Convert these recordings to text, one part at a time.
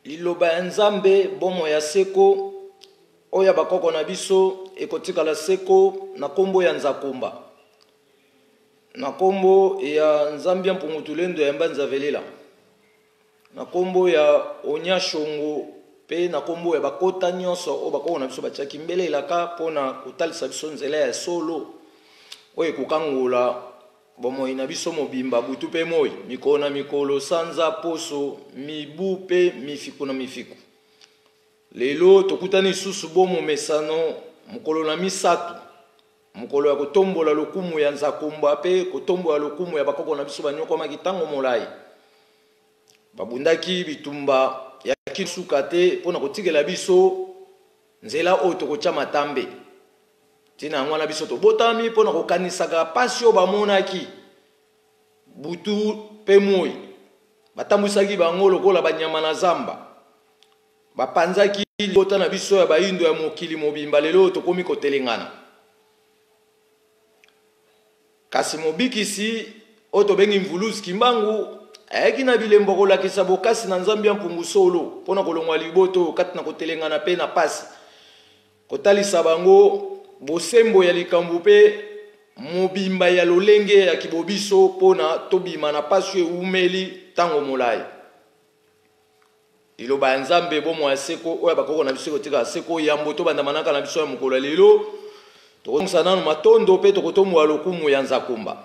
Liloba ya Nzambe, bomoi ya seko, oyo ya bakoko na biso ekotikala seko na kombo ya Nzakomba, na kombo ya Nzambi ya Mpungu Tulendo ya Mbanza Velela, na kombo ya Onya Shongo mpe na kombo ya bakota nyonso oyo bakoko na biso batiaki mbele elaka mpo na kotalisa biso nzela ya solo oyo ekokangola Bomoi na biso mobimba, butu mpe moi, mikolo na mikolo, sanza, poso, mibu mpe mifiku na mifiku. Lelo tokutani lisusu bo momesano mokolo na misato, mokolo ya kotombola lokumu ya Nzakomba mpe kotombola lokumu ya bakoko na biso banyokwamaki ntango molai. Babundaki bitumba ya kisuka te mpo na kotikela biso nzela oyo tokotya matambe. Ntina yango wana biso tobotami mpo na kokanisaka mpasi oyo bamonaki butu mpe moi. Batambwisaki bango lokola banyama na zamba. Bapanzaki libota na biso ya bayindo ya mokili mobimba. Lelo oyo tokomi kotelengana. Kasi Mobikisi, oyo tobengi Mvuluzi Kimbangu, ayaki na bilembo kolakisa bokasi na Nzambe ya Mpungu solo mpo na kolongwa libota oyo kati na kotelengana mpe na pasi, kotalisa bango bosembo ya likambo mpe mobimba ya lolenge ya kibobiso mpo na tobima na pasi oyo ewumeli ntango molai. Liloba ya Nzambe, bomoi ya seko oyo ya bakoko na biso ekotikala seko. Yambo tobanda manaka na biso ya mokolo ya lelo, tokozongisa nano matondo mpe tokotombola lokumu ya Nzakomba.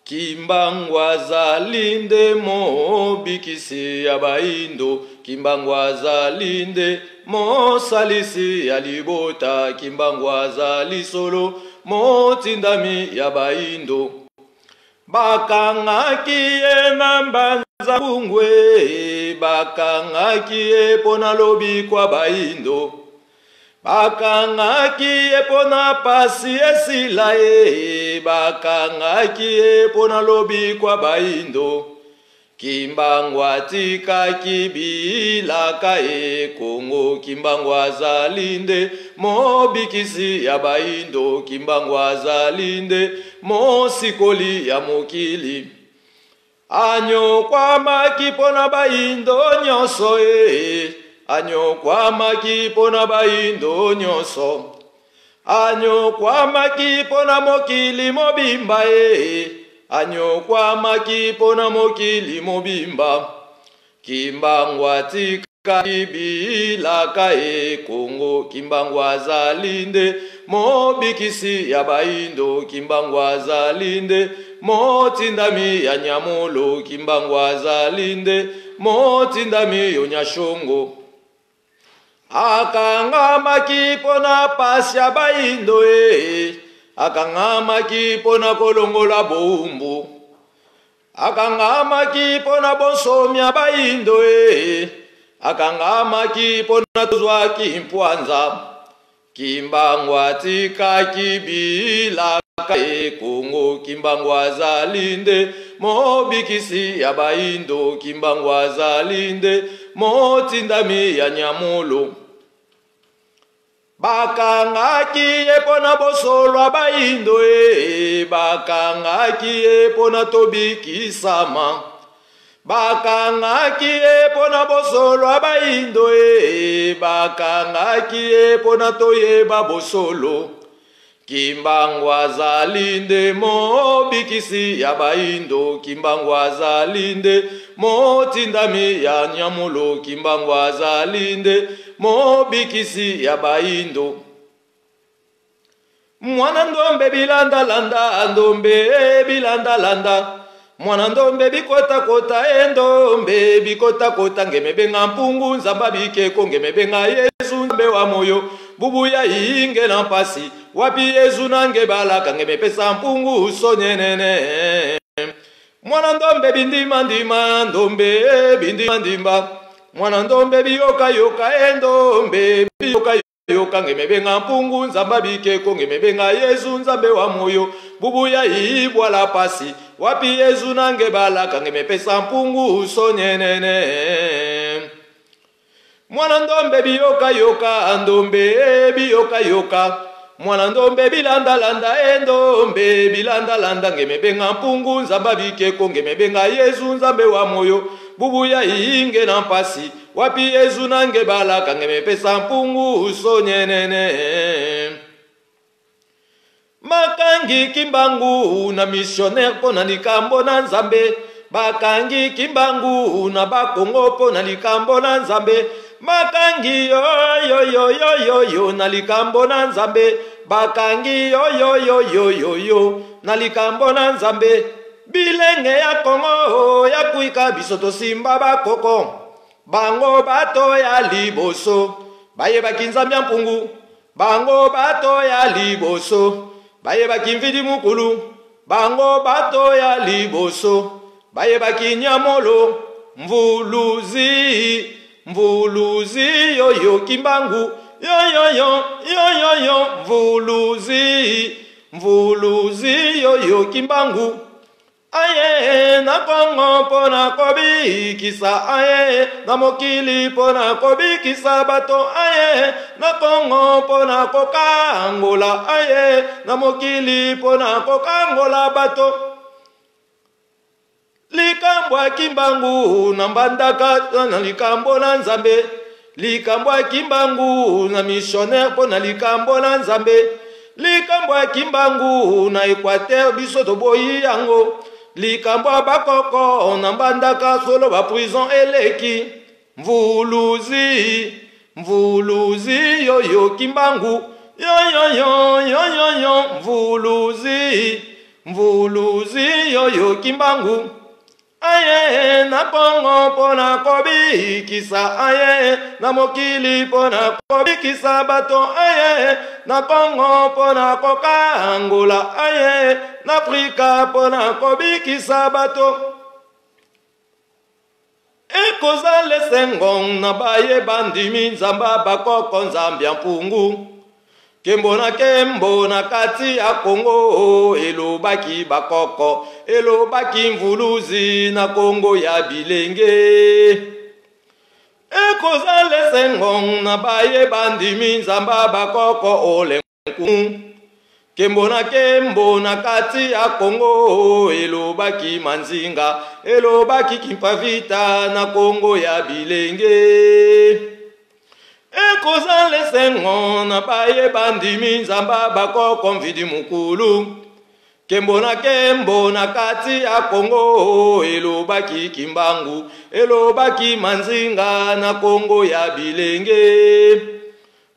Kimbangu azali nde mobikisi ya baindo, Kimbangu azali nde mosalisi ya libota, Kimbangu azali solo motindami ya baindo. Bakangaki ye na mbanza bungwe, bakangaki ye mpo na lobikwa baindo. Bakangaki ye mpo na pasi esila ye, bakangaki ye mpo na lobikwa baindo. Kimbangu atikaki bilaka e Kongo, Kimbangu azali nde mobikisi ya baindo, Kimbangu azali nde mosikoli ya mokili. Anyokwamaki mpo na baindo nyonso e, anyokwamaki mpo na baindo nyonso. Anyokwamaki mpo na mokili mobimba e, anyokwamaki mpo na mokili mobimba. Kimbangu atikaki bilaka e Kongo, Kimbangu azali nde mobikisi ya baindo, Kimbangu azali nde motindami ya Nyamulo, Kimbangu azali nde motindami yo Nyashongo. Akangamaki mpo na pasi ya baindo e, akangamaki mpo na kolongola bowumbu. Akangamaki mpo na bonsomi ya baindo e, akangamaki mpo na tozwaki mpwanza. Kimbangu atikaki bilaka e Kongo, Kimbangu azali nde mobikisi ya baindo, Kimbangu azali nde motindami ya Nyamulo. Bakangaki ye mpo na bosolo ya baindo e, bakangaki ye mpo na tobikisama. Bakangaki ye mpo na bosolo ya baindo e, bakangaki ye mpo na toyeba bosolo. Kimbangu azali nde mobikisi ya baindo, Kimbangu azali nde motindami ya Nyamulo, Kimbangu azali nde mobikisi ya baindo. Mwana ndombe bilanda landa ndombe bilanda landa mwana ndombe bikota kota e ndombe bikota kota ngeme benga mpungu nzamba bikeko ngeme benga Yesu nzambe wa moyo bubu ya inge na mpasi wapi Yesu nange balaka ngeme pesa mpungu sonyenene mwana ndombe bindima ndima ndombe bindima ndimba mwana ndombe biyoka yoka e ndombe biyoka yoka ngeme benga mpungu nzamba bikeko ngeme benga Yesu nzambe wa moyo bubu ya ibwala pasi wapi Yesu nange balaka ngeme pesa mpungu sonyenene. Mwana ndombe biyoka yoka ndombe biyoka yoka mwana ndombe bilanda landa e ndombe bilanda landa ngeme benga mpungu nzamba bikeko ngeme benga Yezu nzambe wa moyo bubuya inge na mpasi wapi Yezu nange balaka ngeme pesa mpungu sonyenene Bakangi Kimbangu na missionnaire mpo na likambo na Nzambe. Bakangi Kimbangu na bakongo mpo na likambo na Nzambe. Bakangi yo yo yo yo yo yo na likambo na Nzambe. Bakangi yo yo yo yo yo yo na likambo na Nzambe. Bilenge ya Kongo ya kuika biso tosimba bakoko. Bango bato ya liboso bayebaki Nzambe ya mpungu. Bango bato ya liboso bayebaki Mvidi Mukulu. Bango bato ya liboso bayebaki Nyamolo Mvuluzi Mvuluzi yoyo Kimbangu yoyoyo yoyoyo Mvuluzi Mvuluzi yoyo Kimbangu Aye na Kongo mpo na kobikisa, aye na mokili mpo na kobikisa bato, aye na Kongo mpo na kokangola, aye na mokili mpo na kokangola bato. Likambo ya Kimbangu na Mbandaka na likambo na Nzambe, likambo ya Kimbangu na missionnaire mpo na likambo na Nzambe, likambo ya Kimbangu na Equateur biso toboyi yango, likambo ya bakoko na Mbandaka solo ba prison eleki. Mvuluzi Mvuluzi yoyo Kimbangu yoyoyo yoyoyo Mvuluzi Mvuluzi yoyo Kimbangu aye na Kongo mpo na kobikisa, aye na mokili mpo na kobikisa bato, aye na Kongo mpo na kokangola, aye na Afrika mpo na kobikisa bato. Ekozala esengo na baye bandimi Nzambe bakoko Nzambe ya mpungu. Kembo na kembo na kati ya Kongo, elobaki bakoko, elobaki Mvuluzi na Kongo ya bilenge. Ekozala esengo na baye bandimi Nzambe bakoko ole nkumu. Kembo na kembo na kati ya Kongo, elobaki Manzinga, elobaki Kimpavita na Kongo ya bilenge. Ekozala esengo na baye bandimi Nzambe bakoko Mvidi Mukulu. Kembo na kembo na kati ya Kongo, elobaki Kimbangu, elobaki Manzinga na Kongo ya bilenge.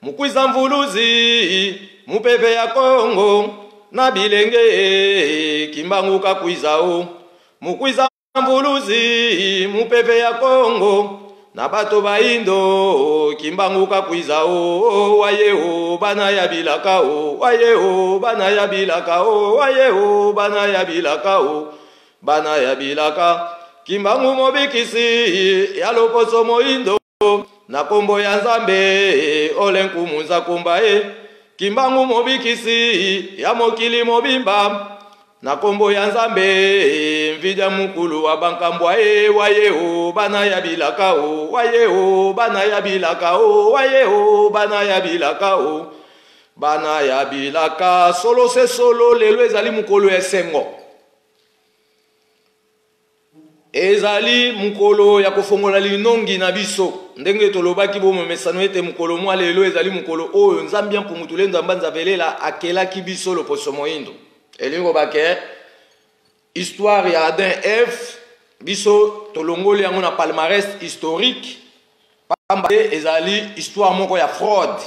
Mukwiza Mvuluzi, mupepe ya Kongo na bilenge, Kimbangu kakwiza o. Mukwiza Mvuluzi, mupepe ya Kongo na bato baindo, Kimbangu kakwiza o. Waye o bana ya bilaka o, waye o bana ya bilaka o, waye o bana ya bilaka o, bana ya bilaka. Kimbangu mobikisi ya loposo moindo na kombo ya Nzambe ole nkumu nzakumba e. Kimbangu mobikisi ya mokili mobimba na kombo ya Nzambe mvidia mukulu wa bankambwa e. Waye o bana ya bilaka o, waye o bana ya bilaka o, waye o bana ya bilaka o, bana ya bilaka. Solo se solo lelo ezali mokolo ya esengo, ezali mokolo ya kofongola linongi na biso. Ndenge tolobaki bomomesano ete mokolo mwa lelo ezali mokolo oyo Nzambe ya Mpungu Tulendo Nzamba Nzavelela akelaki biso loposo moindo. Elingi koloba ke histoire ya Adam Eve biso tolongoli yango na palmarès historique, pamba te ezali histoire moko ya fraude.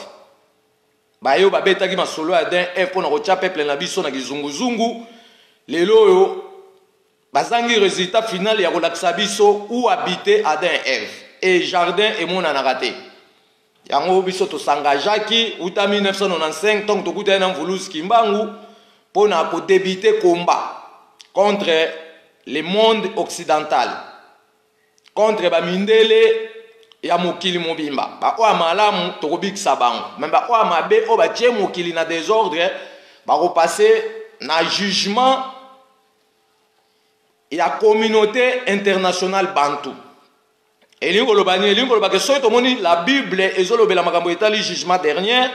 Bayo babetaki masolo ya Adam Eve mpona kotia peuple na biso na kizunguzungu, lelo oyo bazangi résultat final ya kolakisa biso où habiter Adam et Ève et jardin emonanaka te. Yango biso tosangageaki uta 1995 ntango tokutani na Mvuluzi Kimbangu mpona kodebite combat contre le monde occidental, contre bamindele ya mokili mobimba. Baoyo ya malamu tokobikisa bango, me baoyo ya mabe oyo batie mokili na désordre bakopase na jugement ya communauté internationale bantu. Elingi koloba nini? Elingi koloba ke soki tomoni la Bible ezolobela makambo etali jugement dernier,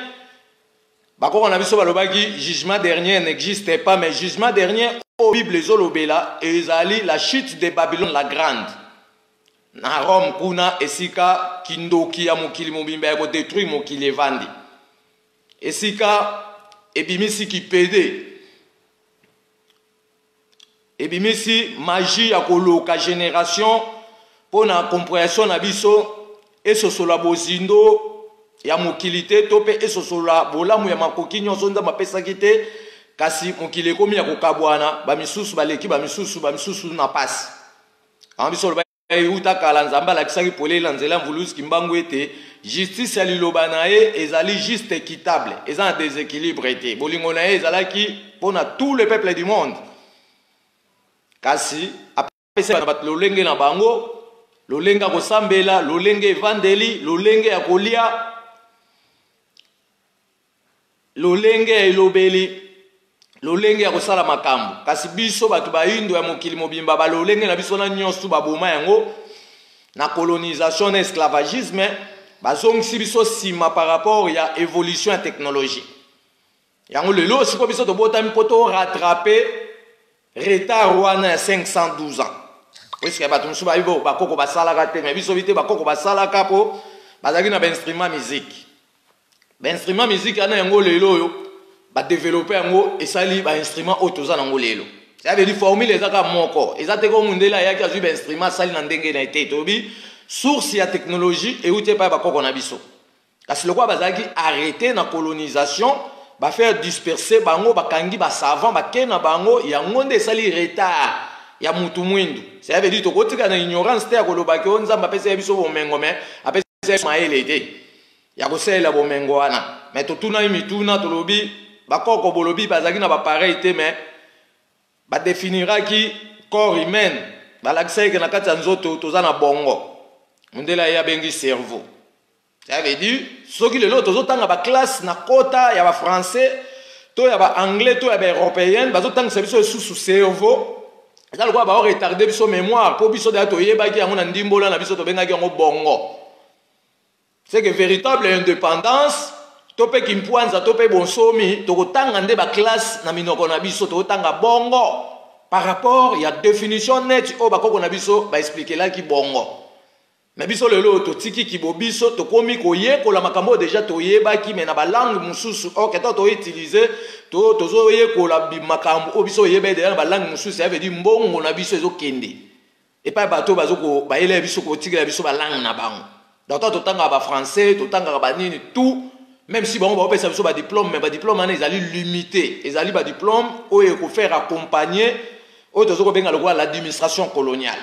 bakoko na biso balobaki jugement dernier n'existe pas, mais jugement dernier oyo Bible ezolobela ezali la chute de Babylone la grande na Rome, kuna esika kindoki ya mokili mobimba ya kodetruire mokili evandi, esika ebimisi kipede, ebimisi magie ya koloka generation mpo na comprehension na biso esosola bozindo ya mokili te, to mpe esosola bolamu ya makoki nyonso Nzambe apesaki te. Kasi mokili ekomi ya kokabwana, bamisusu baleki bamisusu, bamisusu na pasi. Yango biso oloba euta kala, Nzambe alakisaki polele na nzela ya Mvuluzi Kimbangu ete justice ya liloba na ye ezali juste, équitable, eza na déséquilibre te. Bolingo na ye ezalaki mpona tout le peuple du monde, kasi apesi na bato lolenge na bango, lolenge ya kosambela, lolenge evandeli, lolenge ya kolia, lolenge ya elobeli, lolenge ya kosala makambo. Kasi biso bato bayindo ya mokili mobimba, balolenge na biso na nyonso baboma yango na colonisation na esclavagisme, bazongisi biso nsima par rapport ya évolution ya technologie. Yango lelo sikoyo biso tobotami mpo torattrape retard wana ya 512 ans, puisque bato mosusu bayebi bo bakoko basalaka te, mais biso bi te, bakoko basalaka mpo bazalaki na bainstrument musique. Bainstrument musique wana, yango lelo oyo badevelope yango, esali bainstrument oyo toza nango lelo. Ça veut dire formule eza kaka moko, eza te ko mundele ayaki, azwi bainstrument, asali na ndenge na ye te. Toyebi source ya technologie euti epai ya bakoko na biso, kasi lokola bazalaki arrêté na colonisation, bafaire disperser bango, bakangi basavant, bake na bango, yango nde esali retard ya mutu mwindu. Ça veut dire tokotika na ignorance te ya kolobaki oyo Nzambe apesa ye biso bomengo, mais apesa ye mayele te ya kosalela bomengo wana. Mais totunaki mituna, tolobi bakoko bolobi bazalaki na bapareil te, mais badefiniraki corps humain, balakisaki ke na kati ya nzoto toza na bongo, mondele aye abengi cerveau. Ça veut dire soki lelo tozotanga baclasse na kota ya bafrançais to ya baanglais to ya baeuropéenne, bazotangisa biso lisusu cerveau, eza lokola baoretarde biso mémoire, mpo biso deya toyebaki yango na ndimbola na biso, tobengaki yango bongo. C'est que véritable indépendance to mpe kimpwanza to mpe bonsomi, tokotanga nde baclasse na minoko na biso, tokotanga bongo par rapport ya définition neti oyo bakoko na biso baexplikelaki bongo. Mais biso lelo totiki kibo biso, tokomi koyekola makambo oyo deja toyebaki, mais na balangue mosusu. Ok, to toutilize, tozoyekola makambo oyo biso oyebaki deja na balangue mosusu. Ya veut dire mbongo na biso ezokende epai bato oyo bayela biso kotikela biso balangue na bango. Donc to totangaka bafrançais, totangaka banini, tout, même si bango baopesa biso badiplôme, mais badiplôme wana ezali limité, ezali badiplôme oyo ekofaire accompagner oyo toza kobenga lokola l'administration coloniale.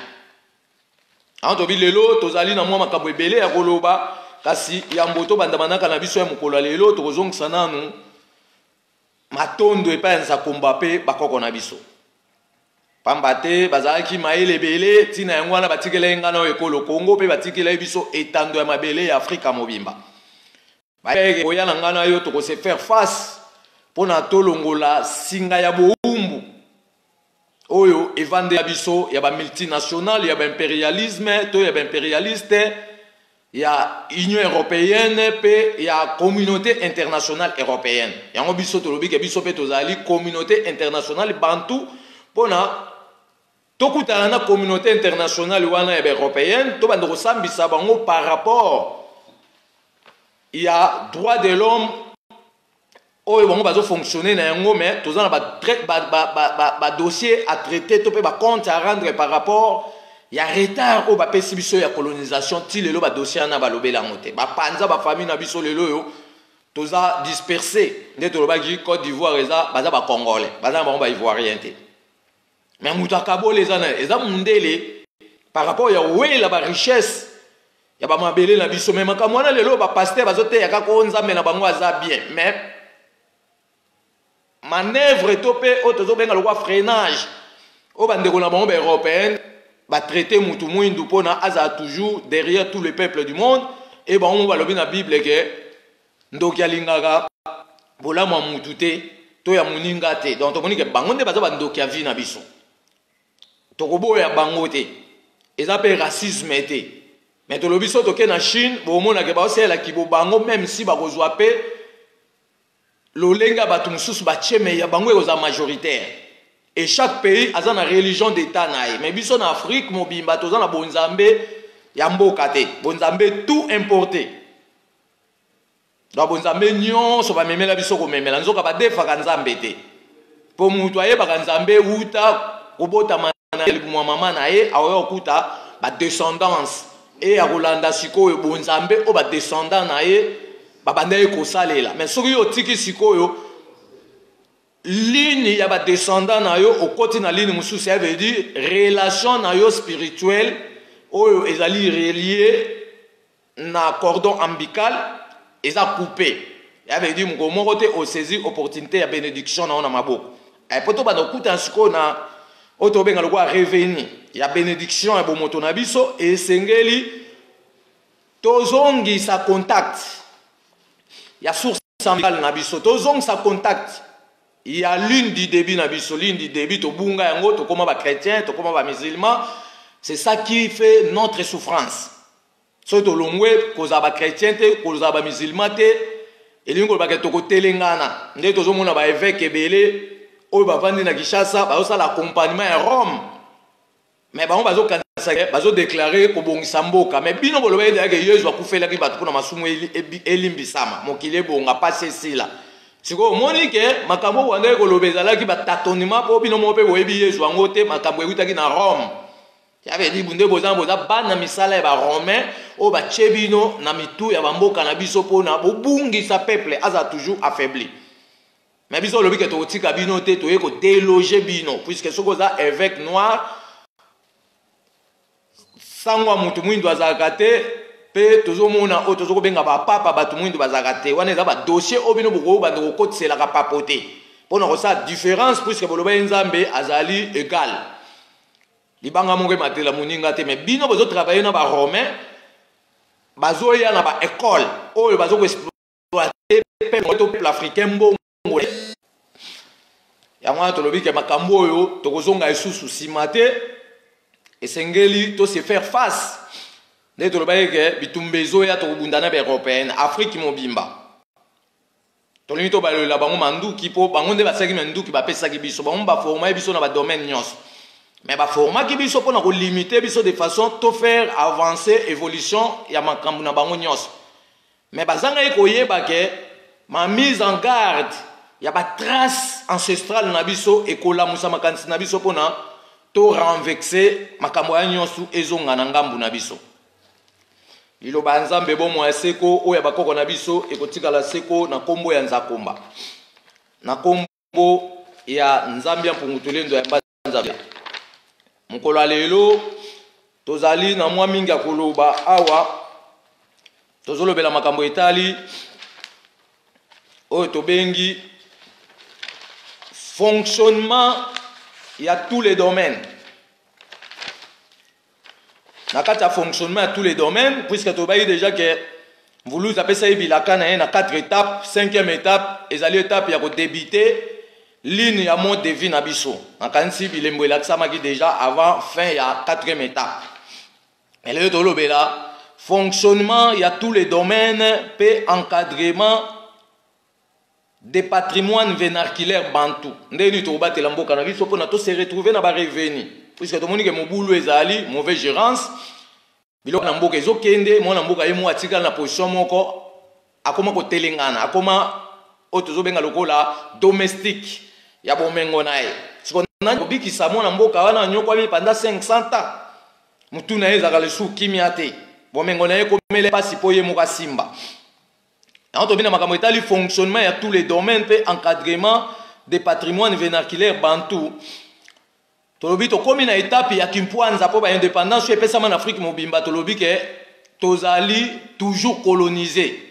Yango tobi lelo tozali na mwa makambo ebele ya koloba, kasi yambo tobanda manaka na biso ya mokolo ya lelo, tokozongisa nanu matondo epai ya Nzakomba mpe bakoko na biso, pamba te bazalaki mayele ebele. Ntina yango wana batikela ye ngai na oyo ekolo Kongo, mpe batikela ye biso etando ya mabele ya Afrika mobimba. Koya na ngai na yo, tokose faire face mpona tolongola singa ya bowumbu oyo evandela biso ya bamultinationale, ya baimpérialisme to ya baimpérialiste, ya Union européenne mpe ya Communauté internationale européenne. Yango biso tolobi ke biso mpe tozali Communauté internationale bantu, mpona tokutana na Communauté internationale wana ya baeuropéenne, tobanda kosambisa bango par rapport ya droit de l'homme oyo bango bazofonctionne na yango. Mais toza na badossier ba, ba, ba, ba à traiter to mpe bacompte à rendre par rapport ya retard oyo bapesi biso ya colonisation. Ti lelo badossier wana balobela yango te, bapanza bafamille na biso. Lelo oyo toza dispersé. Nde tolobaki Côte d'Ivoire eza, baza bacongolais, baza na bango baivoirien te, mais moto akabola eza na eza mundele par rapport ya kowela barichesse ya bamabele na biso. Mais makambo wana lelo bapasteur bazoteya kaka oyo Nzambe na bango aza bien, mais manœuvre to mpe oyo tozobenga lokwa freinage oyo bandeko na bango baeuropéenne batraite mutu mwindu mpona azala toujours derrière tout le peuple du monde. E bango mo balobi na Bible ke ndoki alingaka bolamu ya mutu te to ya moninga te. Donc tomoni ke bango nde baza bandoki ya vie na biso, tokoboya bango te, eza mpe racisme te. Mais tolobi soki toke na Chine, bomonake baosalela kibo bango, même si bakozwa mpe lolenge ya bato mosusu batie, mais ya bango ekozala majoritaire. Et chaque pays aza na religion d'état na ye. Mais biso na Afrique mobimba toza na bonzambe ya mboka te, bonzambe tout importé. Donc bonzambe nyonso bamemela biso komemela, nzoka badefaka Nzambe te, mpo moto ayebaka Nzambe wuta kobotama na libumu ya mama na ye. Akoya kokuta badescendance e akolanda sikoyo bonzambe oyo badescendant na ye babanda ye kosalela. Mais soki yo otiki sikoyo ligne ya badescendant na yo, okoti na ligne mosusu, ça veut dire relation na yo spirituelle oyo ezali relié na cordon ombilical eza coupé. Ya veut dire mokolo moko te osaisir opportunité ya bénédiction na yo na maboko. Po tobanda kokutana sikoyo na oyo tobenga lokola revenu ya bénédiction ya bomoto na biso, esengeli tozongisa contact ya source ombilicale na biso, tozongisa contact ya ligne du début na biso. Ligne du début tobunga yango, tokóma bachrétien, tokóma bamusulman. C'est ça qui fait notre souffrance. Soki tolongwe kozala bachrétien te, kozala bamusulman te, elingi kolobaka tokotelengana. Nde tozomona baévêque ebele oyo bavandi na Kinshasa bazosala accompagnement ya Rome, mais bango bazokanisa bazodéclarer kobongisa mboka. Mais bino boloba ete yake Yesu akufelaki bato mpona masumu elimbisama, mokili ebonga, pasi esila. Sikoyo omoni ke makambo oyo bandaki koloba ezalaki batâtonnement, mpo bino moko mpe boyebi Yesu yango te. Makambo eutaki na Rome. Ya veut dire nde boza bana misala ya baromain oyo batie bino na mitu ya bamboka na biso mpona bobungisa peuple, aza toujours affaibli. Mais biso olobi ke tokotika bino te, toye kodéloger bino, puisque soki oza évêque noir, sango ya motu mwindu azalaka te. Mpe tozomona oyo tozokobenga bapapa, bato mwindu bazalaka te. Wana eza badossier oyo bino bokobanda kokotiselaka papo te mpona kosala différence, puisque boloba ye Nzambe azali égal, libanga moko ematela moninga te. Mais bino bozotravailler na baromain, bazoya na baécole oyo bazokoexploiter peuple africain mbongo. Yango wana tolobi ke makambo oyo tokozonga lisusu nsima te, esengeli to se faire face. Nde tolobaki ke bitumba ezoya, tokobunda na baeuropéenne. Afrique mobimba tolingi tobalolela bango manduki, mpo bango nde basalaki manduki, bapesaki biso, bango baformaki biso na badomaine nyonso. Mais baformaki biso mpona kolimiter biso de façon to faire avancer évolution ya makambo na bango nyonso. Mais bazangaki koyeba ke ma mise en garde ya batrace ancestrale na biso ekolamusa makanisi na biso mpona to renverser makambo ya nyonso, ezonga na ngambu na biso. Liloba ya Nzambe, bomoi ya seko oyo ya bakoko na biso ekotikala seko na nkombo ya Nzakomba, na nkombo ya Nzambe ya Mpungu Tulendo ya Nzambe. Mokolo ya lelo tozali na mwa mingi ya koloba awa. Tozolobela makambo etali oyo tobengi fonctionnement ya tous les domaines. Na kati ya fonctionnement ya tous les domaines, puisque tobayi déjà ke Mvuluzi apesaki bilaka na ye na 4 étapes, cinquième étape ezali étape ya kodébuter ligne ya mode de vie na biso. Nakanisi bilembo elakisamaki déjà avant fin ya quatrième étape. Elelo tolobela fonctionnement ya tous les domaines mpe encadrement de patrimoine vernaculaire bantu. Ndenge nini tokobatela mboka na biso mpona tose retrouver na barevenu, puisque tomoni ke mobulu ezali, mauvaise gérance, biloko na mboka ezokende, mwana mboka ye moko atikala na position moko, akoma kotelengana, akoma oyo tozobenga lokola domestique ya bomengo na ye. Siko nani kobikisa mwana mboka wana anyokwami pendant 500 ans? Mutu na ye ezalaka lisusu kimia te, bomengo na ye ekomela mpasi mpo ye moko asimba yango. Tobi na makambo etali fonctionnement ya tous les domaines mpe encadrement de patrimoine vernaculaire bantu. Tolobi tokómi na étape ya kimpwanza, mpo baindépendance oyo epesama na Afrique mobimba, tolobi ke tozali toujours colonisé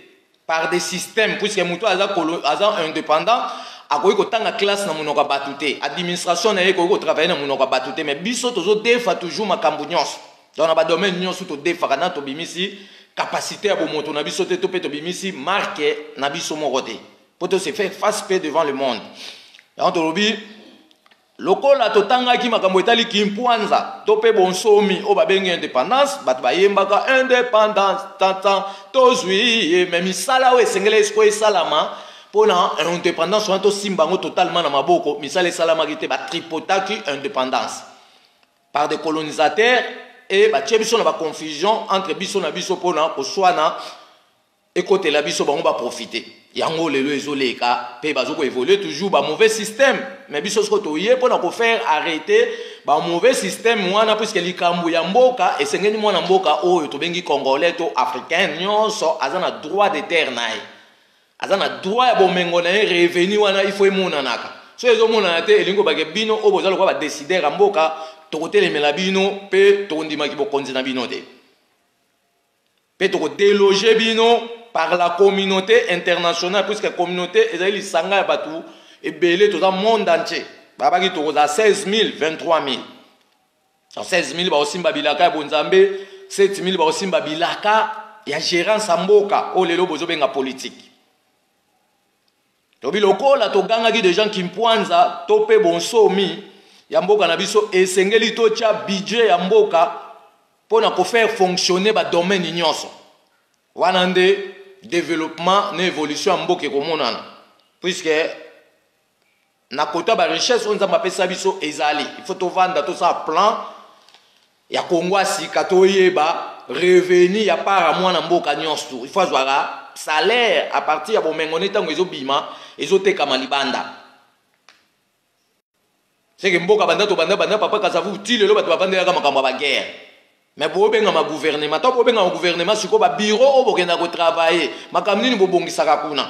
par des systèmes, puisque moto aza indépendant akoki kotanga classe na monoko ya bato te, administration na ye ekoki kotravailler na monoko ya bato te. Mais biso tozodefa toujours makambo nyonso. Donc na badomaine nyonso todefaka na tobimisi capacité ya bomoto na biso te, to mpe tobimisi marque na biso moko te mpo to se faire face mpe devant le monde. Yango tolobi Lokola totangaki makambo etali kimpwanza to mpe bonsomi oyo babengi independance, bato bayembaka independance tantan tozwi ye, me misala oyo esengeli sikoyo esalama mpo na independance wana tosimba yango totalement na maboko, misala esalamaki te, batripotaki independance par des colonisateurs et batie biso na baconfusion entre biso na biso mpo na koswana ekotela biso bango baprofite yango lelo ezoleka mpe bazo koévolue toujours ba mauvais système. Mais biso soko toye mpo na kofaire arrêter ba mauvais système wana, puisque likambo ya mboka esengeli mwana mboka oyo tobengi congolais to africain nyonso aza na droit de terre na ye, aza na droit ya bomengo na ye. Revenu wana il faut emonanaka. So ezomonana te, elingi kobake bino oyo boza lokola badécideur ya mboka, tokotelemela bino mpe tokondimaki bokonzi na bino te mpe tokodéloger bino par la communauté internationale, puisque communauté ezali lisanga ya bato ebele, toza monde entier. Babaki tokozala 16 000, 23 000. 16 000 baosimba bilaka ya bonzambe, 7 000 baosimba bilaka ya gérance ya mboka oyo lelo bozobenga politique. Tobi lokola togangaki deja kimpwanza to mpe bonsomi ya mboka na biso, esengeli totya budget ya mboka mpo na kofaire fonctionner badomaine nyonso wana, nde développement na évolution ya mboka ekomonana, puisque na kota barichesse oyo Nzambe apesa biso ezali. Il faut tovanda, tosala plan ya Kongo ya sika, toyeba revenu ya part ya mwana mboka nyonso. Il faut azwaka salaire à partir ya bomengo ne ntango ezobima, ezotekama libanda. Seke mboka banda tobanda, banda papa Kasavu ti lelo, bato bavandelaka makambo ya baguerre. Mais bobengama gouvernement to bobengama gouvernement, sikoyo babureau oyo bokenda kotravailler, makambo nini bobongisaka kuna?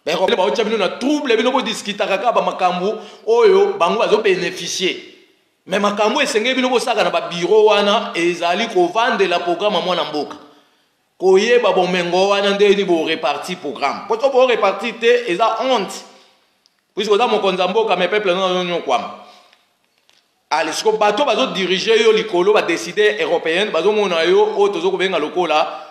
Baotya bino na trouble, bino bodiskutaka kaka bamakambo oyo bango bazobénéficie. Mais makambo esengeli bino bosaka na babureau wana ezali kovandela programme ya mwana mboka, koyeba bomengo wana ndeni borepartir programme. Po to borepartir te, eza honte, puisque oza mokonzi ya mboka, mais peuple no azonyokwama. Ale siko bato bazodirige yo likolo, badécideur européenne, bazomona yo oyo tozo kobenga lokola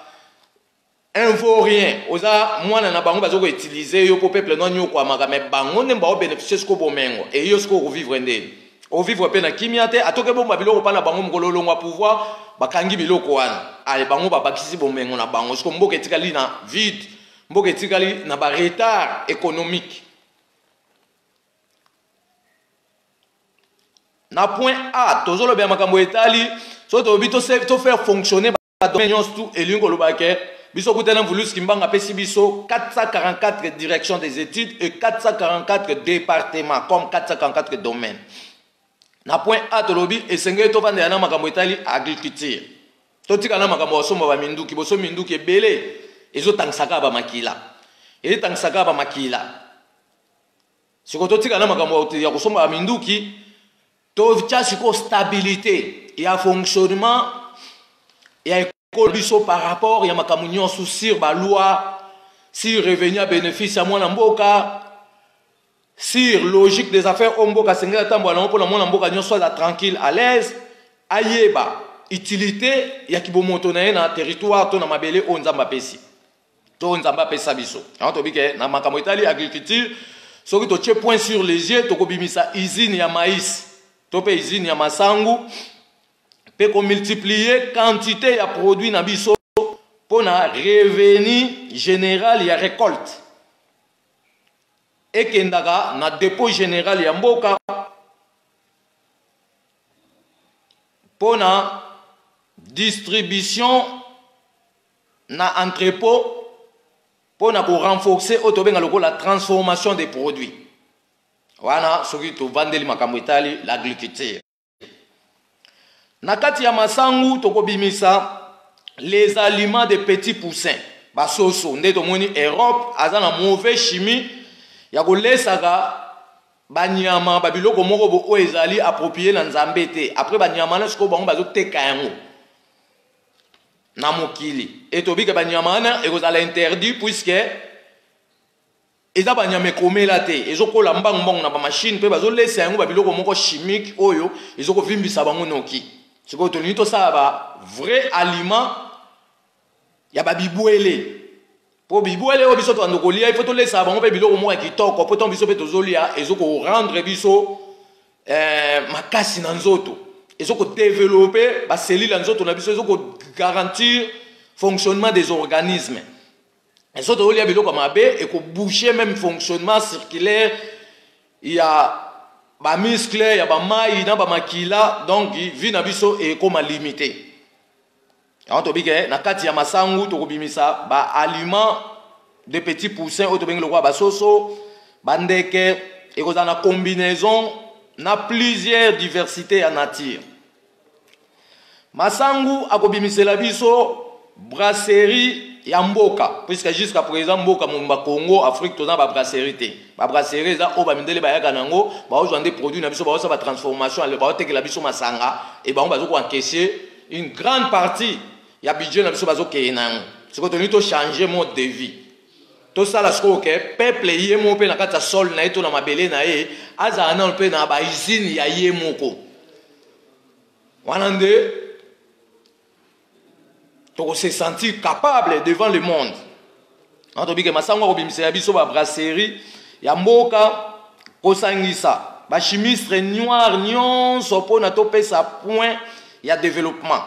un vaurien, oza mwana na bango, bazo koutiliser yo mpo peuple no anyokwamaka. Mais bango nde baobénéficie siko bomengo, e yo siko okovivre ndeni? Ovivre mpe na kimia te. Atoke bomba biloko mpa na bango, mokolo olongwa pouvoir, bakangi biloko wana. Ale bango babakisi bomengo na bango, siko mboka etikali na vide, mboka etikali na baretard économique. Na point A, tozolobela makambo etali soki tolobi tofaire fonctionner badomaine nyonso tu, elingi koloba ke biso kutana Mvuluzi Kimbangu apesi biso 444 directions des études et 444 départements comme 444 domaines. Na point A, tolobi esengeli tovandela na makambo etali agriculture, totika na makambo ya kosomba baminduki. Bosombi minduki ebele, ezotangisaka bamakila, ezotangisaka bamakila. Sikoyo totika na makambo ya kosomba baminduki, totya sikoyo stabilité ya fonctionnement ya ekolo biso par rapport ya makambo nyonso sur baloi, sur revenu ya bénéfice ya mwana mboka, sur logique des affaires oyo mboka asengeli atambola nango mpona mwana mboka nyonso aza tranquille, à l'aise, ayeba utilité ya kibomoto na ye na territoire to na mabele oyo Nzambe apesi to Nzambe apesa biso. Yango tobi ke na makambo etali agriculture, soki totie point sur les yeux, tokobimisa usine ya maïs to mpe usine ya masangu mpe komultiplier quantité ya produit na biso mpo na revenu général ya récolte ekendaka na dépôt général ya mboka mpo na distribution na entrepôt, mpo na korenforcer oyo tobenga lokola transformation des produits wana. Soki tovandeli makambo etali l'agriculture, na kati ya masangu tokobimisa les aliments de petits poussins, basoso. Nde tomoni Europe aza na mauvais chimie ya kolesaka banyama babiloko moko bo oyo ezali approprié na Nzambe te. Après banyama na sikoyo bango bazoteka yango na mokili. E tobika banyama wana ekozala interdit, puisque eza banyama ekomela te, ezokola mbangu mbangu na bamachine mpe bazolesa yango babiloko moko chimique oyo ezokovimbisa bango noki. Sikoyo tolingi tosala ba vrai aliment ya babibwele, mpo bibwele oyo biso tobanda kolia, ifo tolesaka bango mpe biloko moko ya kitoko, mpo ntango biso mpe tozolia, ezokorendre biso. Makasi na nzoto, ezo kodevelope baselile ya nzoto na biso, ezo kogarantir fonctionnement des organismes. Soki tozolia biloko ya mabe, ekobouche même fonctionnement circulaire ya bamuscle, ya bamai na bamakila. Donc vie na biso ekóma limité. Yango tobike na kati ya masangu tokobimisa baaliment de petit poussin oyo tobengi lokola basoso, bandeke. Ekozala na combinaison na plusieurs diversité ya nature. Masangu akobimisela biso brasserie ya mboka, puisque jusqu'à présent mboka mobimba Congo, Afrique, toza na babrasserie te. Babrasserie eza oyo bamindele bayaka nango, baozwa nde produit na biso, baosala batransformation, baotekela biso masanga e bango bazokoencaisser une grande partie ya budget na biso, bazokeye na yango. Sikoyo tolingi tochange mode de vie, tosala sikoyo ke peuple ye moko mpe na kati ya sol na ye to na mabele na ye azala nano mpe na bausine ya ye moko. Wana nde tokose sentir capable devant le monde. Wana tobike masango akobimisela biso babrasserie ya mboka, kosangisa bachimistre noir nyonso mpona topesa point ya développement,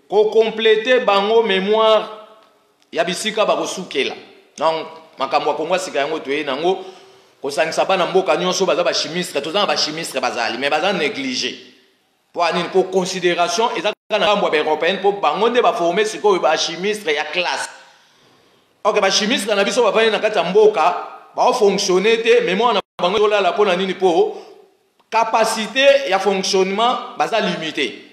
kokomplete bango mémoire ya bisika bakosukela. Donc makambo ya Kongo ya sika, yango toye nango, kosangisa bana mboka nyonso baza bachimistre. Toza na bachimistre, bazali, mais baza négligé. Mpo anini? Mpo considération eza kaka na ngambo ya baeuropéenne, mpo bango nde baforme sikoyo bachimistre ya classe. Ok, bachimistre na biso bavandi na kati ya mboka, baofonctionne te, mémoire na bango ezolala. Mpo na nini? Mpo capacité ya fonctionnement baza limité.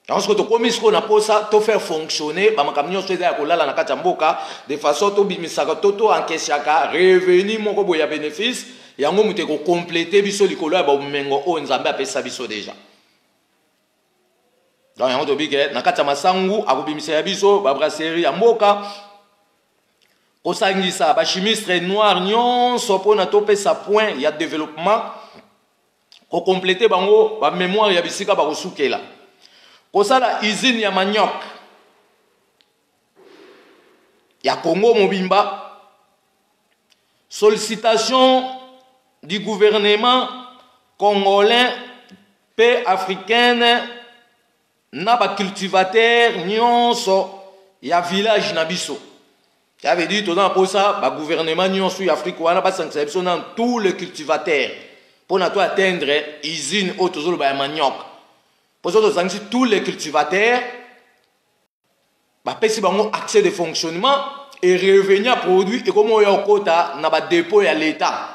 Yango sikoyo tokomi sikoyo na posa tofaire fonctionner bamakambo nyonso eza ya kolala na kati ya mboka, de façon tobimisaka to toencaissaka revenu moko boye ya bénéfice. Yango moto ekokomplete biso likolo ya bomengo oyo Nzambe apesa biso déjà. Donc yango tobike na kati ya masangu akobimisa ya biso babrasserie ya mboka, kosangisa bachimistre noir nyonso mpona topesa point ya développement, kokomplete bango bamémoire ya bisika bakosukela, kosala usine ya manioc ya Congo mobimba. Sollicitation du gouvernement congolais mpe africaine na bacultivateur nyonso ya village na biso. Ça veut dire toza na mposa bagouvernement nyonso ya Afrique wana basangisa biso na tous les cultivateurs mpona to atteindre usine oyo tozoloba ya manioc. Mpo so tozangisi tous les cultivateurs, bapesi bango accès de fonctionnement et revenu ya produit ekomi oyo okota na badépôt ya l'État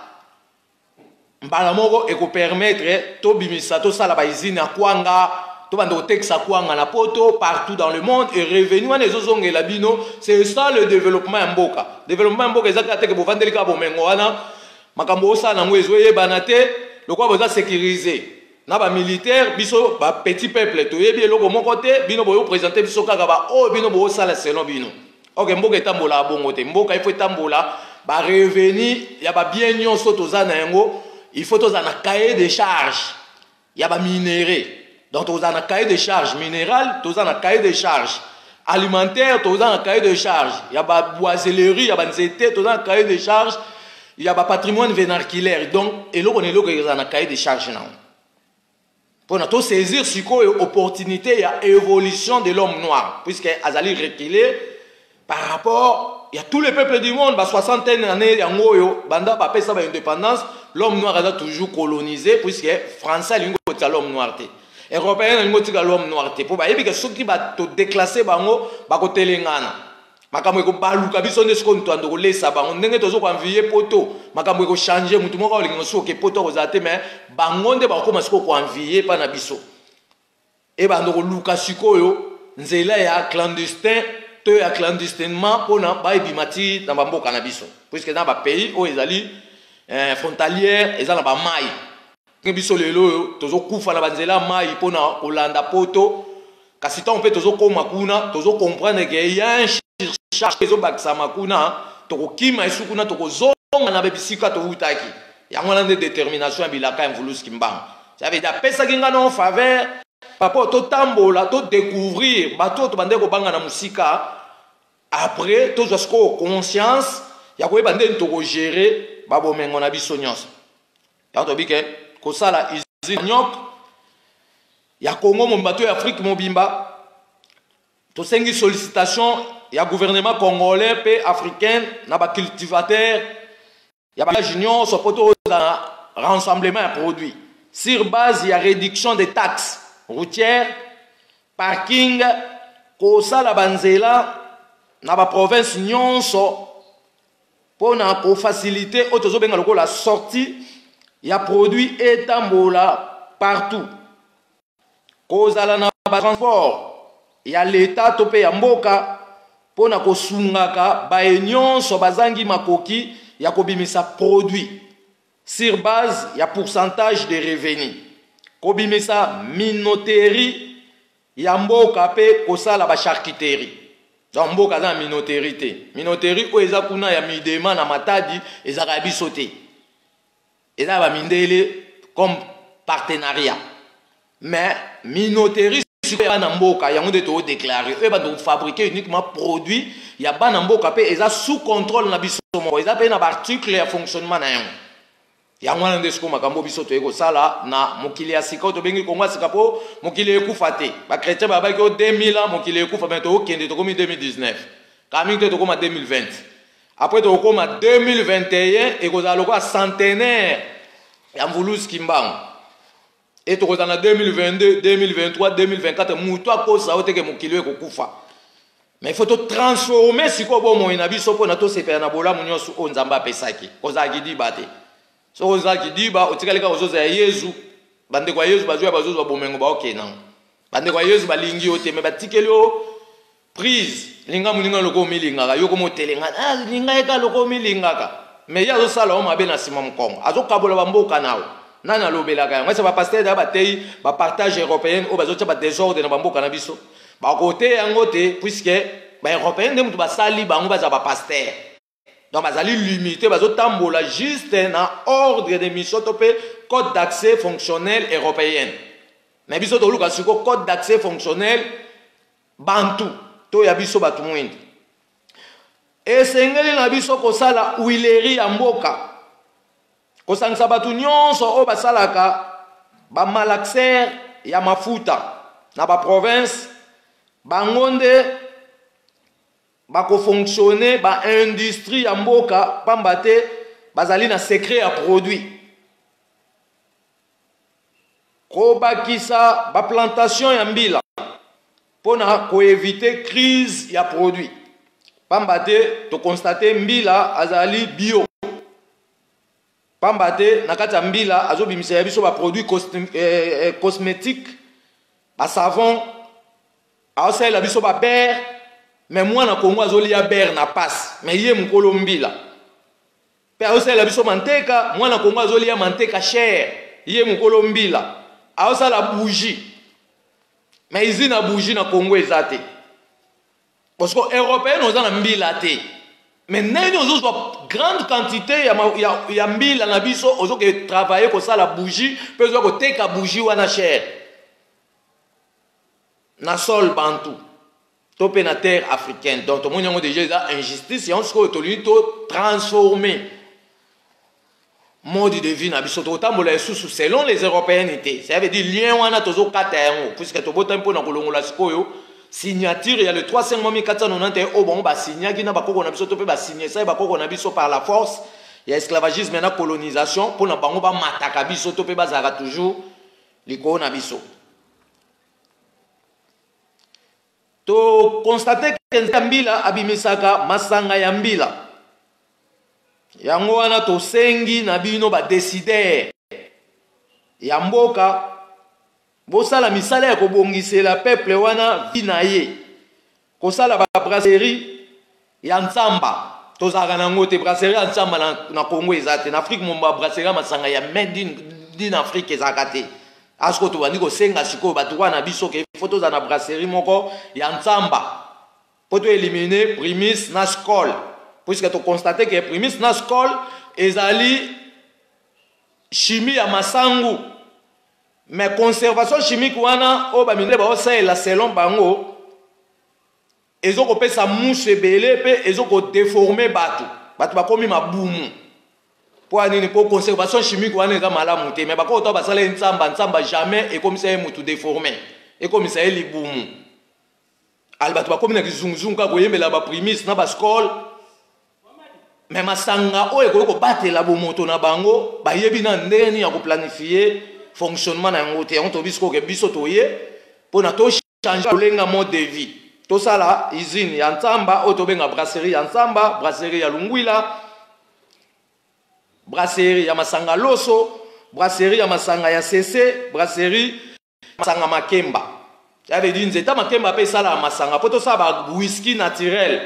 mbala moko, ekopermettre tobimisa, tosala bausine ya kwanga, tobanda kotekisa kwanga na poto, partout dans le monde, et revenu wana ezozongela bino. C'est ça le développement ya mboka. Développement ya mboka eza kaka teke bovandeli kaka bomengo wana, makambo osala nango ezoyebana te, lokola boza sécurisé na bamilitaire. Biso bapetit peuple toyebi eloko moko te. Bino boyoprésente biso kaka baoyo bino boosala selon bino. Ok, mboka etambola bongo te. Mboka ifo etambola barevenu ya babien nyonso toza na yango. Il faut tozala na cahier de charge ya baminerai. Donc tozala na cahier de charge minéral, toza na cahier de charge alimentaire, toza na cahier de charge ya baboisellerie, ya banzete, toza na cahier de charge ya bapatrimoine vernaculaire. Donc eloko na eloko ezala na cahier de charge nango mpona tosaisir sikoyo opportunité ya évolution de l'homme noir, puisque azali reculé par rapport ya tous les peuples du monde. Ba soixantaine année yango oyo banda bapesa baindépendance, l'homme noir aza toujours colonisé, puisque français alingi kotika l'homme noir te, européen alingi kotika l'homme noir te, mpo bayebi ke soki todéclasse bango, bakotelengana, makambo ekobaluka. Biso nde sikoyo moto ando kolesa bango ndenge tozo koenvie poto. Makambo ekochange, motu moko aolingi soki oke poto akozala te, mais bango nde bakokóma sikoyo koenvie mpa na biso, ebanda koluka sikoyo nzela ya clandestin to ya clandestinement mpona bayebima ti na bamboka na biso, puisque eza na bapays oyo ezali frontalière, eza na bamai. Biso lelo oyo tozokufa na banzela ya mai mpona kolanda poto, kasi ntango mpe tozokóma kuna, tozocomprendre ke ya un surcharge ezobakisama kuna, tokokima esu kuna, tokozonga na bisika towutaki. Yango wana nde détermination ya bilaka ya Mvuluzi Kimbangu. Ça veut dire apesaki nga na faveur papa, totambola, todécouvrir bato oyo tobandeki kobanga na mosika. Après tozwa sikoyo conscience ya koyeba ndeni tokogérer babomengo na biso nyonso. Yango toyebi ke kosala usine manioc ya Congo mobimba to ya Afrique mobimba, tosengi sollicitation ya gouvernement congolais mpe africain na bacultivateur ya bavillage nyonso mpo tozala na rassemblement ya produit sur base ya réduction des taxes routières, parking, kosala banzela na baprovince nyonso mpo na kofacilite oyo tozobenga lokola sortie ya produit etambola partout, kozala na batransport ya leta to mpe ya mboka mpo na kosungaka baye nyonso bazangi makoki ya kobimisa produit sur base ya pourcentage de revenu, kobimisa minoterie ya mboka mpe kosala ba charcuterie. Donc mboka aza na minoterie te. Minoterie oyo eza kuna ya Midema na Matadi ezalaka ya biso te, eza ya bamindele comme partenariat. Mais minoterie sikoyo ya bana mboka yango nde todeklare oyo bando kofabrike uniquement produit ya bana mboka mpe eza sous contrôle na biso moko, eza mpe na baarticle ya fonctionnement na yango. Yango wana nde sikoyo makambo biso toyei kosala na mokili ya sika oyo tobengi Kongo ya sika, mpo mokili ekufa te. Bachrétien babaki o 2000 ans mokili ekufa, me tokokende tokomi 2019, kala mingi te tokóma 2020, après tokokóma 2021, ekozala lokola centenaire ya Mvuluzi Kimbangu, e tokozala na 2022, 2023, 2024. Moto akosa yo teke mokili oyo ekokufa, mais il faut totransforme sikoyo bomoi na biso mpona tosepela na bolamu nyonso oyo Nzambe apesaki. Kozala kidiba te. Soki ozala kidiba, otikali kaka ozozala ya Yezu. Bandeko ya Yezu bazwi ya bazozwa bomengo, baokende nango. Bandeko ya Yezu balingi yo te, me batikeli yo prise. Linga moninga loko omilingaka yo, komo otelenga, ah, linga ye kaka loko omilingaka, me ye azosala yo mabe na nsima mokongo, azokabola bamboka na yo. Nani alobelaka yango? Ese bapaster ya bateyi bapartage européenne oyo bazotia badesordre na bamboka na biso, bakoteya yango te, puiske baeuropéen nde moto basali bango bazala bapaster. Donc bazali limité, bazotambola juste na ordre de mission to mpe code d'accès fonctionnel européenne. Mais biso toluka siko code d'accès fonctionnel bantu to ya biso bato mwindu. Esengeli na biso kosala huilerie ya mboka, kosangisa bato nyonso oyo basalaka bamalaxere ya mafuta na baprovince. Bango nde bakofonctionne baindustrie ya mboka, pamba te bazali na secret ya produit. Kobakisa baplantation ya mbila mpo na koevite crise ya produit, pamba te tokonstate mbila azali bio, pamba te na kati ya mbila azobimisa ya biso baproduit cosmétique, basavon, aosalela biso babere. Me mwana Kongo azolia bere na pasi, me ye mokolo mbila mpe azosalela biso manteka. Mwana Kongo azolia manteka cher, ye mokolo mbila azosala bougie, me usine ya bougie na Kongo eza te, parce que européenne oza na mbila te. Me ndenge ozozwa grande quantité ya mbila na biso, ozoke travailler kosala bougie mpe ozwa koteka bougie wana cher na sol bantu to mpe na terre africaine. Donc tomoni yango déjà eza injustice. Yango sikoyo tolingi totransforme mode de vie na biso, tokotambola lisusu selon les européennes te. Ça veut dire lien wana tozokata yango, puisque tobotami mpona kolongola sikoyo signature ya le 3 5 1491 oyo bango basignaki na bakoko na biso, to mpe basigne sai bakoko na biso par la force ya esclavagisme na colonisation, mpona bango bamataka biso to mpe bazalaka toujours likolo na biso. Tokonstate ke mbila abimisaka masanga ya mbila. Yango wana tosengi na bino badesider ya mboka, bosala misala ya kobongisela peuple wana vi na ye, kosala babrasserie ya ntsamba. Tozalaka nango te, brasserie ya ntsamba na Congo eza te, na Afrique momba brasserie ya masanga ya made in Afrique ezalaka te. Asiko tobandi kosenga sikoyo badroit na biso ke fo tozala na brasserie moko ya ntsamba mpo toélimine Primis na Skol, puisque toconstate ke Primis na Skol ezali chimie ya masangu, mais conservation chimique wana oyo bamindele baosalela selon bango ezokopesa musu ebele mpe ezokodeforme bato. Bato bakomi mabumu. Mpo ya nini? Mpo conservation chimique wana eza malamu te. Mais bakoko to basala ye nsamba, nsamba jamais ekomisa ye mutu deforme, ekomisa ye libumu. Ali bato bakomi na kizunguzungu kaka koyembela ba primis na ba skol. Mais masanga oyo ekoki kobatela bomoto na bango, bayebi na ndenge nini ya koplanifie fonctionnement na yango te. Yango toyebi sikoyo ke biso toye mpo na to changer lolenga mode de vie. Tosala usine ya Nsamba oyo tobenga brasserie ya Nsamba, brasserie ya Lungwila, brasserie ya masanga loso, brasserie ya masanga ya sese, brasserie masanga makemba. Ya veut dire nzeta makemba pe sala masanga po tosala ba whisky naturel.